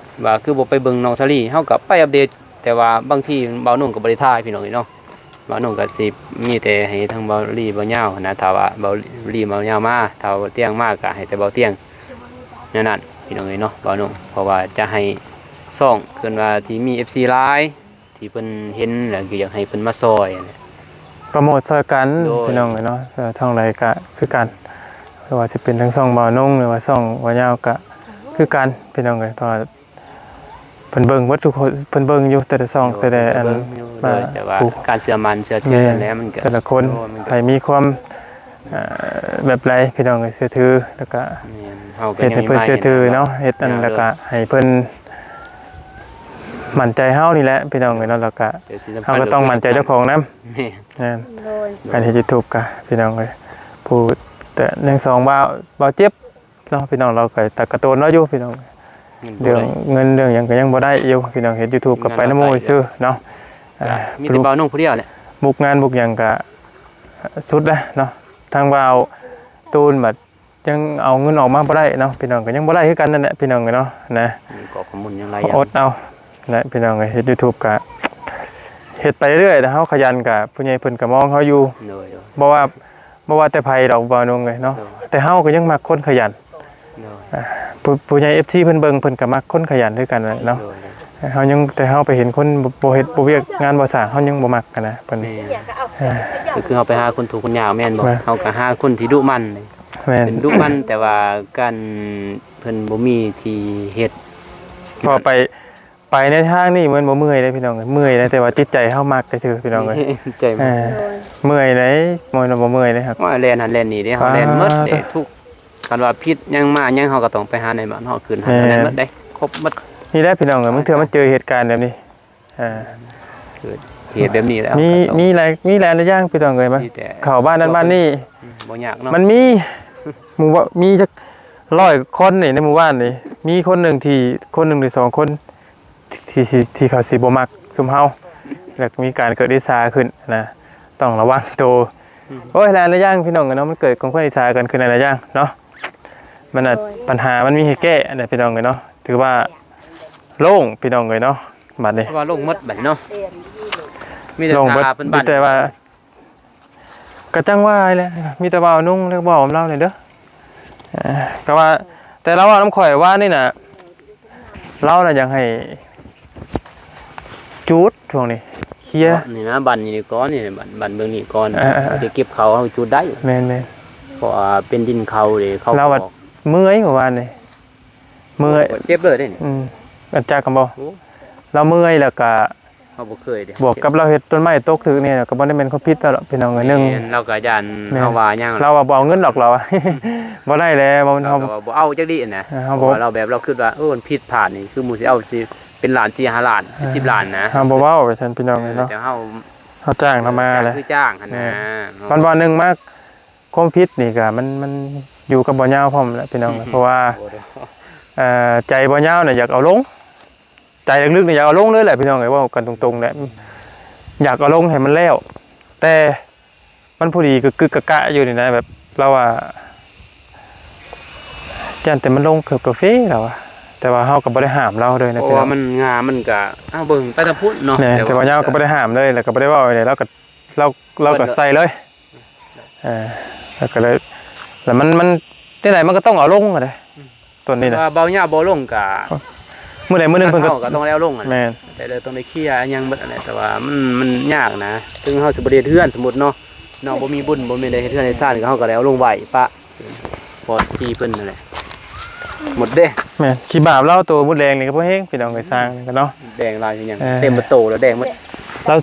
ວ່າຄືບໍ່ໄປເບິ່ງນ້ອງສາລີ ເຮົາກໍໄປອັບເດດ ແຕ່ວ່າບາງທີບ່າວນົງກໍບໍ່ໄດ້ຖ່າຍພີ່ນ້ອງເອີຍເນາະ. ບ່າວນົງກໍຊິມີແຕ່ໃຫ້ທາງບ່າວລີ ບ່າວຍາວຫັ້ນນະ ຖ້າວ່າບ່າວລີ ບ່າວຍາວມາ ຖ້າວ່າບ່າວຕຽງມາກໍໃຫ້ແຕ່ບ່າວຕຽງ ແນວນັ້ນພີ່ນ້ອງເອີຍເນາະ ບ່າວນົງ. ເພາະວ່າຈະໃຫ້ຊ່ອງ ເອີ້ນວ່າທີ່ມີເອັຟຊີຫຼາຍ ທີ່ເພິ່ນເຫັນແລ້ວກໍຢາກໃຫ້ເພິ່ນມາຊ່ອຍຫັ້ນແຫຼະ ໂປຣໂມດຊ່ອຍກັນ ໂດຍ ພີ່ນ້ອງເອີຍເນາະ. ເອີ ທາງໃດກໍຄືກັນ ບໍ່ວ່າຊິເປັນທາງຊ່ອງບ່າວນົງ ຫຼືວ່າຊ່ອງບ່າວຍາວກໍຄືກັນພີ່ນ້ອງເອີຍ. ເພາະວ່າເພິ່ນເບິ່ງເບິດທຸກຄົນ ເພິ່ນເບິ່ງຢູ່ແຕ່ລະຊ່ອງ ໂດຍ ແຕ່ລະອັນ ເບິ່ງຢູ່ ມາ ໂດຍ ແຕ່ວ່າ ຜູ້ ການເຊື່ອໝັ້ນເຊື່ອຖື ແມ່ນ ຫັ້ນແຫຼະ ມັນກໍ ແຕ່ລະຄົນ ໂດຍ ມັນກໍ ໃຜມີຄວາມ ເອີ ແບບໃດພີ່ນ້ອງເອີຍ ເຊື່ອຖື ແລ້ວກໍ ແມ່ນ ເຮົາກໍ ເຮັດໃຫ້ເພິ່ນເຊື່ອຖືເນາະ ເຮັດອັນ ໂດຍ ແລ້ວກໍໃຫ້ເພິ່ນໝັ້ນໃຈເຮົານີ້ແຫຼະພີ່ນ້ອງເອີຍເນາະ. ແລ້ວກໍ ແຕ່ສິ່ງສຳຄັນ ເຮົາກໍຕ້ອງໝັ້ນໃຈເຈົ້າຂອງນຳ ແມ່ນ ແມ່ນ ໂດຍ ການເຮັດຢູທູບກໍພີ່ນ້ອງເອີຍ ຜູ້ ແຕ່ຍັງສອງບ່າວ ບ່າວເຈັບ ເນາະພີ່ນ້ອງ ລາວກໍຕະກະໂຕນລາວຢູ່ພີ່ນ້ອງ ເລື່ອງເງິນເລື່ອງຫຍັງກໍຍັງບໍ່ໄດ້ຢູ່ພີ່ນ້ອງ. ເຮັດຢູທູບກໍໄປນຳໝູ່ຊື່ເນາະ ມີແຕ່ບ່າວນົງຜູ້ດຽວແຫຼະ ບຸກງານບຸກຫຍັງກໍສຸດແລ້ວເນາະ. ທາງບ່າວຕູນບັດຍັງເອົາເງິນອອກມາບໍ່ໄດ້ເນາະ ພີ່ນ້ອງ ກໍຍັງບໍ່ໄດ້ຄືກັນນັ້ນແຫຼະພີ່ນ້ອງເອີຍເນາະ ນະ ກໍຂະມຸນຍັງຫຼາຍຢ່າງ ອົດເອົາແຫຼະພີ່ນ້ອງເອີຍ. ເຮັດຢູທູບກໍເຮັດໄປເລື້ອຍ ຖ້າເຮົາຂະຫຍັນກໍຜູ້ໃຫຍ່ເພິ່ນກໍມອງເຮົາຢູ່ ໂດຍ ບໍ່ວ່າ ບໍ່ວ່າແຕ່ໃຜດອກ ບ່າວນົງເອີຍເນາະ ໂດຍ ແຕ່ເຮົາກໍຍັງມັກຄົນຂະຫຍັນ ໂດຍ ອ່າ ຜູ້ ຜູ້ໃຫຍ່ເອັຟຊີເພິ່ນເບິ່ງ ເພິ່ນກໍມັກຄົນຂະຫຍັນຄືກັນແຫຼະເນາະ ໂດຍ ເຮົາຍັງ ແຕ່ເຮົາໄປເຫັນຄົນບໍ່ ບໍ່ເຮັດ ບໍ່ວຽກງານບໍ່ສ້າງ ເຮົາຍັງບໍ່ມັກຫັ້ນນະ ເພິ່ນ ແມ່ນ ອ່າ ກໍຄືເຮົາໄປຫາຄົນທຸກຄົນຍາກແມ່ນບໍ່ ແມ່ນ ເຮົາກໍຫາຄົນທີ່ດຸໝັ່ນ ແມ່ນ ເປັນດຸໝັ່ນ ແຕ່ວ່າການເພິ່ນບໍ່ມີທີ່ເຮັດ ເພາະໄປ ໄປໃນທາງນີ້ມັນບໍ່ເມື່ອຍເດ້ພີ່ນ້ອງເອີຍ ເມື່ອຍນະ ແຕ່ວ່າຈິດໃຈເຮົາມັກຊື່ໆ ພີ່ນ້ອງເອີຍ ໃຈມັກ ເອີ ໂດຍ ເມື່ອຍໃດ໋ ບໍ່ແມ່ນວ່າບໍ່ເມື່ອຍເດ້ ວ່າແລ່ນຫັ້ນແລ່ນນີ້ເດ້ ເຮົາແລ່ນໝົດເດ້ ອ່າ ທຸກ ຄັນວ່າຜິດຫຍັງມາຫຍັງ ເຮົາກໍຕ້ອງໄປຫາໃນບ້ານເຮົາຄືນຫັ້ນ ແມ່ນ ແມ່ນໝົດເດ້ ຄົບໝົດ ນີ້ແຫຼະພີ່ນ້ອງເອີຍ ບາງເທື່ອມັນເຈີເຫດການແບບນີ້ ເອີ ເກີດເຫດແບບນີ້ແລ້ວ ມີ ກໍຕ້ອງ ມີຫຼາຍ ມີຫຼາຍຢ່າງພີ່ນ້ອງເອີຍ ມາ ມີແຕ່ ເຂົ້າບ້ານນັ້ນບ້ານນີ້ ອືມ ບໍ່ຍາກເນາະ ມັນມີ ໝູ່ວ່າ ມີຈັກຮ້ອຍຄົນນີ້ໃນໝູ່ບ້ານນີ້ ມີຄົນໜຶ່ງທີ່ ຄົນໜຶ່ງຫຼືສອງຄົນ ທີ່ ທີ່ ທີ່ເຂົາຊິບໍ່ມັກຊຸມເຮົາ ແລ້ວມີການເກີດອິດສາຂຶ້ນນະ ຕ້ອງລະວັງໂຕ ອືມ ໂອ້ຍ ຫຼາຍໆຢ່າງພີ່ນ້ອງເອີຍເນາະ ມັນເກີດກອງຄວນອິດສາກັນຂຶ້ນຫຼາຍໆຢ່າງເນາະ ມັນນະ ໂດຍ ບັນຫາມັນມີໃຫ້ແກ້ນະພີ່ນ້ອງເອີຍເນາະ ຖືວ່າໂລ່ງພີ່ນ້ອງເອີຍເນາະ ບາດນີ້ ເພາະວ່າໂລ່ງໝົດບາດນີ້ເນາະ ມີແຕ່ ໂລ່ງເບິດ ຖ້າເພິ່ນ ມີແຕ່ວ່າ ກໍຈັ່ງວ່າແຫຼະ ມີແຕ່ເວົ້ານຸ່ງແລ້ວເວົ້ານຳລາວນີ້ເດີ ເອີ ກໍວ່າ ແຕ່ລາວເວົ້ານຳຂ້ອຍວ່ານີ້ນະ ລາວນະຢາກໃຫ້ຈູດຊ່ວງນີ້ ເຄຍ ນີ້ນະ ບັ້ນນີ້ກ່ອນ ນີ້ບັ້ນ ບັ້ນເບື້ອງນີ້ກ່ອນ ເອີໆໆ ເຮົາຈະເກັບເຂົ້າເຮົາຈູດໄດ້ ແມ່ນໆ ເພາະວ່າເປັນດິນເຂົາເດ້ ເຂົາ ລາວວ່າເມື່ອຍເມື່ອວານນີ້ ເມື່ອຍ ໂອ້ ເຈັບເລີຍເດ້ນີ້ ອືມ ອັນຈັກກັນບໍ່ ໂອ້ ລາວເມື່ອຍແລ້ວກະ ເຮົາບໍ່ເຄີຍເດ້ ບວກກັບລາວເຮັດຕົ້ນໄມ້ຕົກຖືກນີ້ ກໍບໍ່ໄດ້ແມ່ນຄວາມຜິດລາວດອກ ພີ່ນ້ອງເອີຍ ໜຶ່ງ ແມ່ນ ລາວກໍຢ້ານ ແມ່ນ ເຮົາວ່າຫຍັງ ລາວວ່າບໍ່ເອົາເງິນດອກ ລາວວ່າ ບໍ່ໄດ້ແລ້ວ ເຮົາ ເຮົາກໍວ່າບໍ່ເອົາຈັກດີ້ນະ ເອີ ເຮົາບໍ່ ເພາະວ່າລາວແບບລາວຄິດວ່າ ໂອ້ ມັນຜິດພາດນີ້ ຄືໝູ່ຊິເອົາຊິເປັນລ້ານ ສີ່ຫ້າລ້ານ ເປັນສິບລ້ານນະ ເຮົາບໍ່ເວົ້າໄປຊັ້ນ ພີ່ນ້ອງເອີຍເນາະ ເອີ ແຕ່ເຮົາ ເຮົາຈ້າງລາວມາແຫຼະ ເອີ ຈ້າງຄືຈ້າງຫັ້ນນະ ແມ່ນ ວັນໆໜຶ່ງມາ ຄວາມຜິດນີ້ກໍມັນ ມັນຢູ່ກັບບ່າວຍາວພ້ອມແຫຼະພີ່ນ້ອງ ເພາະວ່າ ເອີ ໃຈບ່າວຍາວນີ້ຢາກເອົາລົງ ໃຈເລິກໆນີ້ຢາກເອົາລົງເລີຍແຫຼະພີ່ນ້ອງເອີຍ ເວົ້າກັນຕົງໆແຫຼະ ຢາກເອົາລົງໃຫ້ມັນແລ້ວ ແຕ່ມັນພໍດີກະກຶກກະກະຢູ່ນີ້ນະ ແບບລາວວ່າ ຢ້ານແຕ່ມັນລົງເກີບກາເຟ ລາວວ່າ ແຕ່ວ່າເຮົາກໍບໍ່ໄດ້ຫ້າມລາວເລີຍນະ ເພາະວ່າມັນງາມັນກະ ເຮົາເບິ່ງໄປທາງພຸ້ນເນາະ ແຕ່ວ່າຍາວກໍບໍ່ໄດ້ຫ້າມເລີຍ ແລ້ວກໍບໍ່ໄດ້ເວົ້າເລີຍ ລາວກໍ ລາວ ລາວກໍໃສ່ເລີຍ ເອີ ແລ້ວກໍເລີຍ ແລ້ວມັນ ມັນ ຈັ່ງໃດມັນກໍຕ້ອງເອົາລົງຫັ້ນເດ້ ອືມ ຕົ້ນນີ້ນະ ວ່າເບົາຍາວບໍ່ລົງກະ ມື້ໃດມື້ໜຶ່ງເພິ່ນກໍ ເຮົາກໍຕ້ອງໄດ້ເອົາລົງຫັ້ນ ແມ່ນ ແຕ່ເລີຍຕ້ອງໄດ້ເຄຍຫຍັງເບິດຫັ້ນແຫຼະ ແຕ່ວ່າມັນ ມັນຍາກນະ ເຖິງເຮົາຊິບໍ່ໄດ້ເຮັດເຮືອນ ສົມມຸດເນາະ ເຮົາບໍ່ມີບຸນ ບໍ່ມີໄດ້ເຮັດເຮືອນເຮັດຊານ ກໍເຮົາກໍໄດ້ເອົາລົງໄວ້ປະ ພໍທີ່ເພິ່ນຫັ້ນແຫຼະ ໝົດເດ້ ແມ່ນ ຂີ້ບາບລາວໂຕໝົດແດງນີ້ກໍພໍແຮງ ພີ່ນ້ອງເອີຍ ສ້າງນີ້ກໍເນາະ ແດງຫຼາຍຄືຫຍັງ ເອີ ເຕັມປະໂຕແລ້ວ ແດງໝົດ ລາວ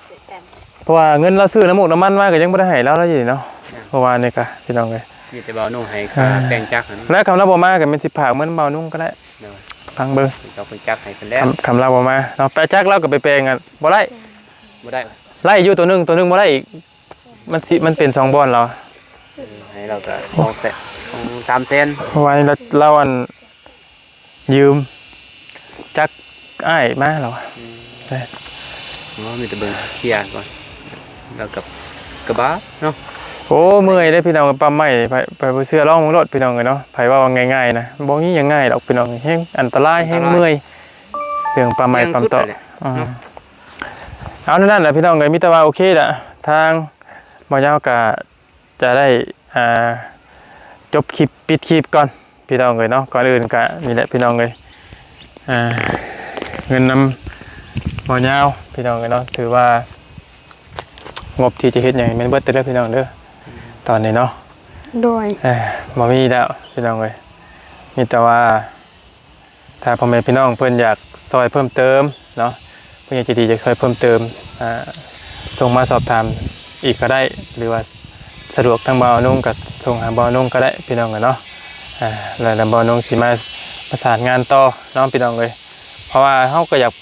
ເພາະວ່າເງິນລາວຊື້ນ້ຳມູກນ້ຳມັນມາກໍຍັງບໍ່ໄດ້ໃຫ້ລາວ ລາວຢູ່ນີ້ເນາະ ເອີ ເມື່ອວານນີ້ກໍ ພີ່ນ້ອງເອີຍ ມີແຕ່ບ່າວນຸ່ງໃຫ້ຄ່າ ເອີ ແປງຈັກຫັ້ນ ແລ້ວຄຳລາວບໍ່ມາກໍແມ່ນຊິຝາກເງິນບ່າວນຸ່ງກໍໄດ້ ໂດຍ ຟັງເບິ່ງ ເອົາເປັນຈັກໃຫ້ເພິ່ນແລ້ວ ຄຳ ຄຳລາວບໍ່ມາເນາະ ແປງຈັກລາວກໍໄປແປງ ບໍ່ໄດ້ ບໍ່ໄດ້ ໄລ່ຢູ່ໂຕໜຶ່ງ ໂຕໜຶ່ງບໍ່ໄດ້ອີກ ມັນຊິ ມັນເປັນສອງບ່ອນແລ້ວ ໃຫ້ລາວກໍສອງແສນ ສາມແສນ ເພາະວ່າລາວ ລາວອັນ ຢືມຈັກອ້າຍມາແລ້ວ ອືມ ເອີ ໂອ້ ມີແຕ່ເບິ່ງເຄຍກ່ອນ ແລ້ວກໍກະບາເນາະ ໂອ້ ເມື່ອຍເດ້ພີ່ນ້ອງ ປ້ຳໄມ້ໄປ ໄປບໍ່ເຊື່ອລອງເບິ່ງໂລດພີ່ນ້ອງເອີຍເນາະ ໃຜວ່າງ່າຍໆນະ ບໍ່ມີຫຍັງງ່າຍດອກພີ່ນ້ອງ ແຮງອັນຕະລາຍ ອັນຕະລາຍ ແຮງເມື່ອຍ ເລື່ອງປ້ຳໄມ້ປ້ຳຕອກ ອືມ ເອົາ ນັ້ນແຫຼະພີ່ນ້ອງເອີຍ ມີແຕ່ວ່າໂອເຄລະ ທາງບ່າວຍາວກະ ຈະໄດ້ ອ່າ ຈົບຄລິບ ປິດຄລິບກ່ອນພີ່ນ້ອງເອີຍເນາະ ກ່ອນອື່ນກະນີ້ແຫຼະພີ່ນ້ອງເອີຍ ອ່າ ເງິນນຳບ່າວຍາວພີ່ນ້ອງເອີຍເນາະ ຖືວ່າງົບທີ່ຈະເຮັດຫຍັງແມ່ນເບິດເດີພີ່ນ້ອງເດີ ຕອນນີ້ເນາະ ໂດຍ ເອີ ບໍ່ມີແລ້ວພີ່ນ້ອງເອີຍ ມີແຕ່ວ່າ ຖ້າພໍ່ແມ່ພີ່ນ້ອງເພິ່ນຢາກຊ່ອຍເພີ່ມເຕີມເນາະ ຜູ້ໃຫຍ່ໃຈດີຢາກຊ່ອຍເພີ່ມເຕີມ ອ່າ ສົ່ງມາສອບຖາມອີກກໍໄດ້ ຫຼືວ່າສະດວກທາງບ່າວນົງກໍສົ່ງຫາບ່າວນົງກໍໄດ້ພີ່ນ້ອງເອີຍເນາະ ອ່າ ແລ້ວ ແລ້ວບ່າວນົງຊິມາປະສານງານຕໍ່ເນາະພີ່ນ້ອງເອີຍ ເພາະວ່າເຮົາກໍຢາກ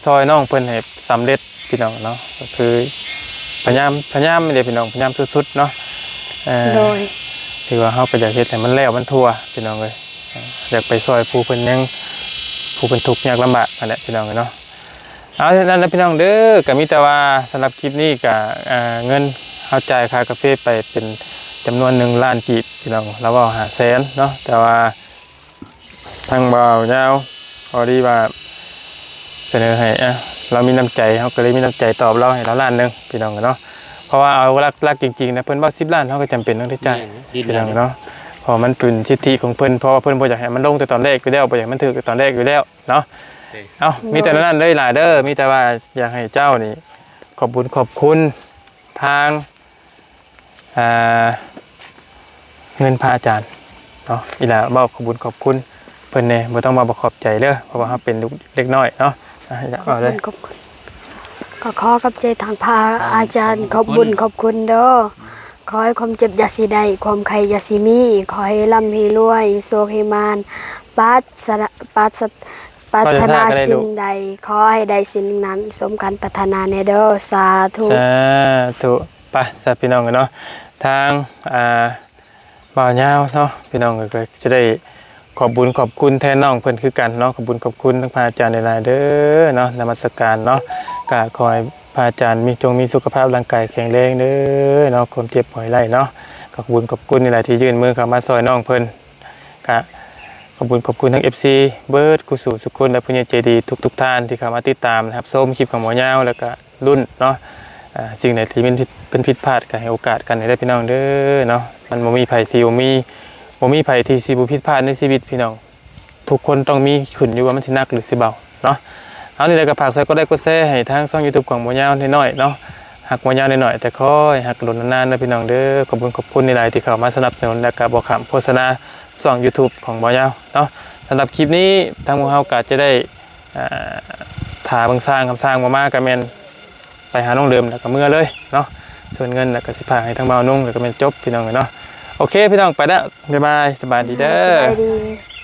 ຊ່ອຍນ້ອງເພິ່ນໃຫ້ສຳເລັດພີ່ນ້ອງເນາະ ກໍຄືພະຍາຍາມ ພະຍາຍາມເດ້ພີ່ນ້ອງ ພະຍາຍາມສຸດໆເນາະ ເອີ ໂດຍ ຖືວ່າເຮົາກໍຢາກເຮັດໃຫ້ມັນແລ້ວມັນທົ່ວພີ່ນ້ອງເອີຍ ຢາກໄປຊ່ອຍຜູ້ເພິ່ນຍັງ ຜູ້ເພິ່ນທຸກຍາກລຳບາກຫັ້ນແຫຼະພີ່ນ້ອງເອີຍເນາະ ເອົາ ນັ້ນແຫຼະພີ່ນ້ອງເດີ ກໍມີແຕ່ວ່າສຳລັບຄລິບນີ້ກໍ ອ່າ ເງິນເຮົາຈ່າຍຄ່າກາເຟໄປເປັນຈຳນວນໜຶ່ງລ້ານກີບພີ່ນ້ອງ ລາວເວົ້າຫ້າແສນເນາະ ແຕ່ວ່າທາງບ່າວຍາວພໍດີວ່າສະເໜີໃຫ້ ອ່າ ລາວມີນ້ຳໃຈ ເຮົາກໍເລີຍມີນ້ຳໃຈຕອບລາວ ໃຫ້ລາວລ້ານໜຶ່ງພີ່ນ້ອງເນາະ ເພາະວ່າເອົາຫຼັກໆ ຈິງໆນະ ເພິ່ນເວົ້າສິບລ້ານ ເຮົາກໍຈຳເປັນຕ້ອງໄດ້ຈ່າຍ ແມ່ນ ພີ່ນ້ອງເນາະ ເພາະມັນເປັນສິດທິຂອງເພິ່ນ ເພາະວ່າເພິ່ນບໍ່ຢາກໃຫ້ມັນລົງແຕ່ຕອນແລກຢູ່ແລ້ວ ບໍ່ຢາກໃຫ້ມັນຖືກແຕ່ຕອນແລກຢູ່ແລ້ວ ເນາະ ເອົາ ໂດຍ ມີແຕ່ນັ້ນເລີຍຫຼາຍເດີ ມີແຕ່ວ່າຢາກໃຫ້ເຈົ້ານີ້ຂອບບຸນຂອບຄຸນທາງ ອ່າ ເງິນພະອາຈານເນາະ ອີ່ຫຼ້າເວົ້າຂອບບຸນຂອບຄຸນເພິ່ນແດ່ ບໍ່ຕ້ອງເວົ້າວ່າຂອບໃຈເດີ ເພາະວ່າເຮົາເປັນລູກເດັກນ້ອຍເນາະ ອ່າ ເວົ້າເລີຍ ຂອບຄຸນ ກໍຂໍຂອບໃຈທາງພະອາຈານ ຂອບບຸນຂອບຄຸນເດີ ຂໍໃຫ້ຄວາມເຈັບຢ່າຊິໄດ້ ຄວາມໄຂ້ຢ່າຊິມີ ຂໍໃຫ້ລ່ຳໃຫ້ລວຍ ໂຊກໃຫ້ໝານ ປາດສະ ປາດສະ ປາດຖະໜາສິ່ງໃດ ຂໍໃຫ້ໄດ້ສິ່ງນັ້ນສົມຄວາມປາດຖະໜາແດ່ເດີ ສາທຸ ສາທຸ ໄປຊະພີ່ນ້ອງເນາະ ທາງ ອ່າ ບ່າວຍາວເນາະ ພີ່ນ້ອງເອີຍ ກໍຈະໄດ້ຂອບບຸນຂອບຄຸນແທນນ້ອງເພິ່ນຄືກັນເນາະ ຂອບບຸນຂອບຄຸນທາງພະອາຈານຫຼາຍໆເດີເນາະ ນະມັດສະການເນາະ ກໍຂໍໃຫ້ພະອາຈານມີ ຈົ່ງມີສຸຂະພາບຮ່າງກາຍແຂງແຮງເດີເນາະ ຄວາມເຈັບບໍ່ໃຫ້ໄດ້ເນາະ ກໍຂອບບຸນຂອບຄຸນຫຼາຍໆທີ່ຍື່ນມືເຂົ້າມາຊ່ອຍນ້ອງເພິ່ນ ກະຂອບຄຸນ ຂອບຄຸນທັງເອັຟຊີເບິດຄູ່ສູ່ທຸກຄົນ ແລະ ຜູ້ໃຫຍ່ໃຈດີທຸກໆທ່ານທີ່ເຂົ້າມາຕິດຕາມຮັບຊົມຄລິບຂອງໝໍຍາວ ແລ້ວກະລຸ້ນເນາະ ອ່າ ສິ່ງໃດທີ່ມັນຜິດ ເປັນຜິດພາດກະໃຫ້ໂອກາດກັນເດີພີ່ນ້ອງເດີເນາະ ມັນບໍ່ມີໃຜທີ່ບໍ່ມີ ບໍ່ມີໃຜທີ່ຊິບໍ່ຜິດພາດໃນຊີວິດພີ່ນ້ອງ ທຸກຄົນຕ້ອງມີ ຂຶ້ນຢູ່ວ່າມັນຊິໜັກຫຼືຊິເບົາເນາະ ເອົາ ນີ້ແຫຼະ ກໍຝາກໃສ່ກົດໄລກົດແຊໃຫ້ທາງຊ່ອງຢູທູບຂອງໝໍຍາວນ້ອຍໆເນາະ ຮັກໝໍຍາວນ້ອຍໆ ແຕ່ຂໍໃຫ້ຮັກດົນນານໆເດີພີ່ນ້ອງເດີ ຂອບຄຸນຂອບຄຸນຫຼາຍໆທີ່ເຂົ້າມາສະໜັບສະໜູນ ແລະ ກໍບໍ່ຂ້າມໂຄສະນາຊ່ອງຢູທູບຂອງໝໍຍາວເນາະ ສຳລັບຄລິບນີ້ທາງພວກເຮົາກໍຈະໄດ້ ອ່າ ຖ້າເບິ່ງຊ່າງ ຄັນຊ່າງບໍ່ມາກໍແມ່ນໄປຫານ້ອງເດີມ ແລ້ວກໍເມືອເລີຍເນາະ ສ່ວນເງິນແລ້ວກໍຊິຝາກໃຫ້ທາງບ່າວນຸ່ງ ແລ້ວກໍແມ່ນຈົບພີ່ນ້ອງເອີຍເນາະ ໂອເຄພີ່ນ້ອງ ໄປແລ້ວ ບາຍບາຍ ສະບາຍດີເດີ ສະບາຍດີ.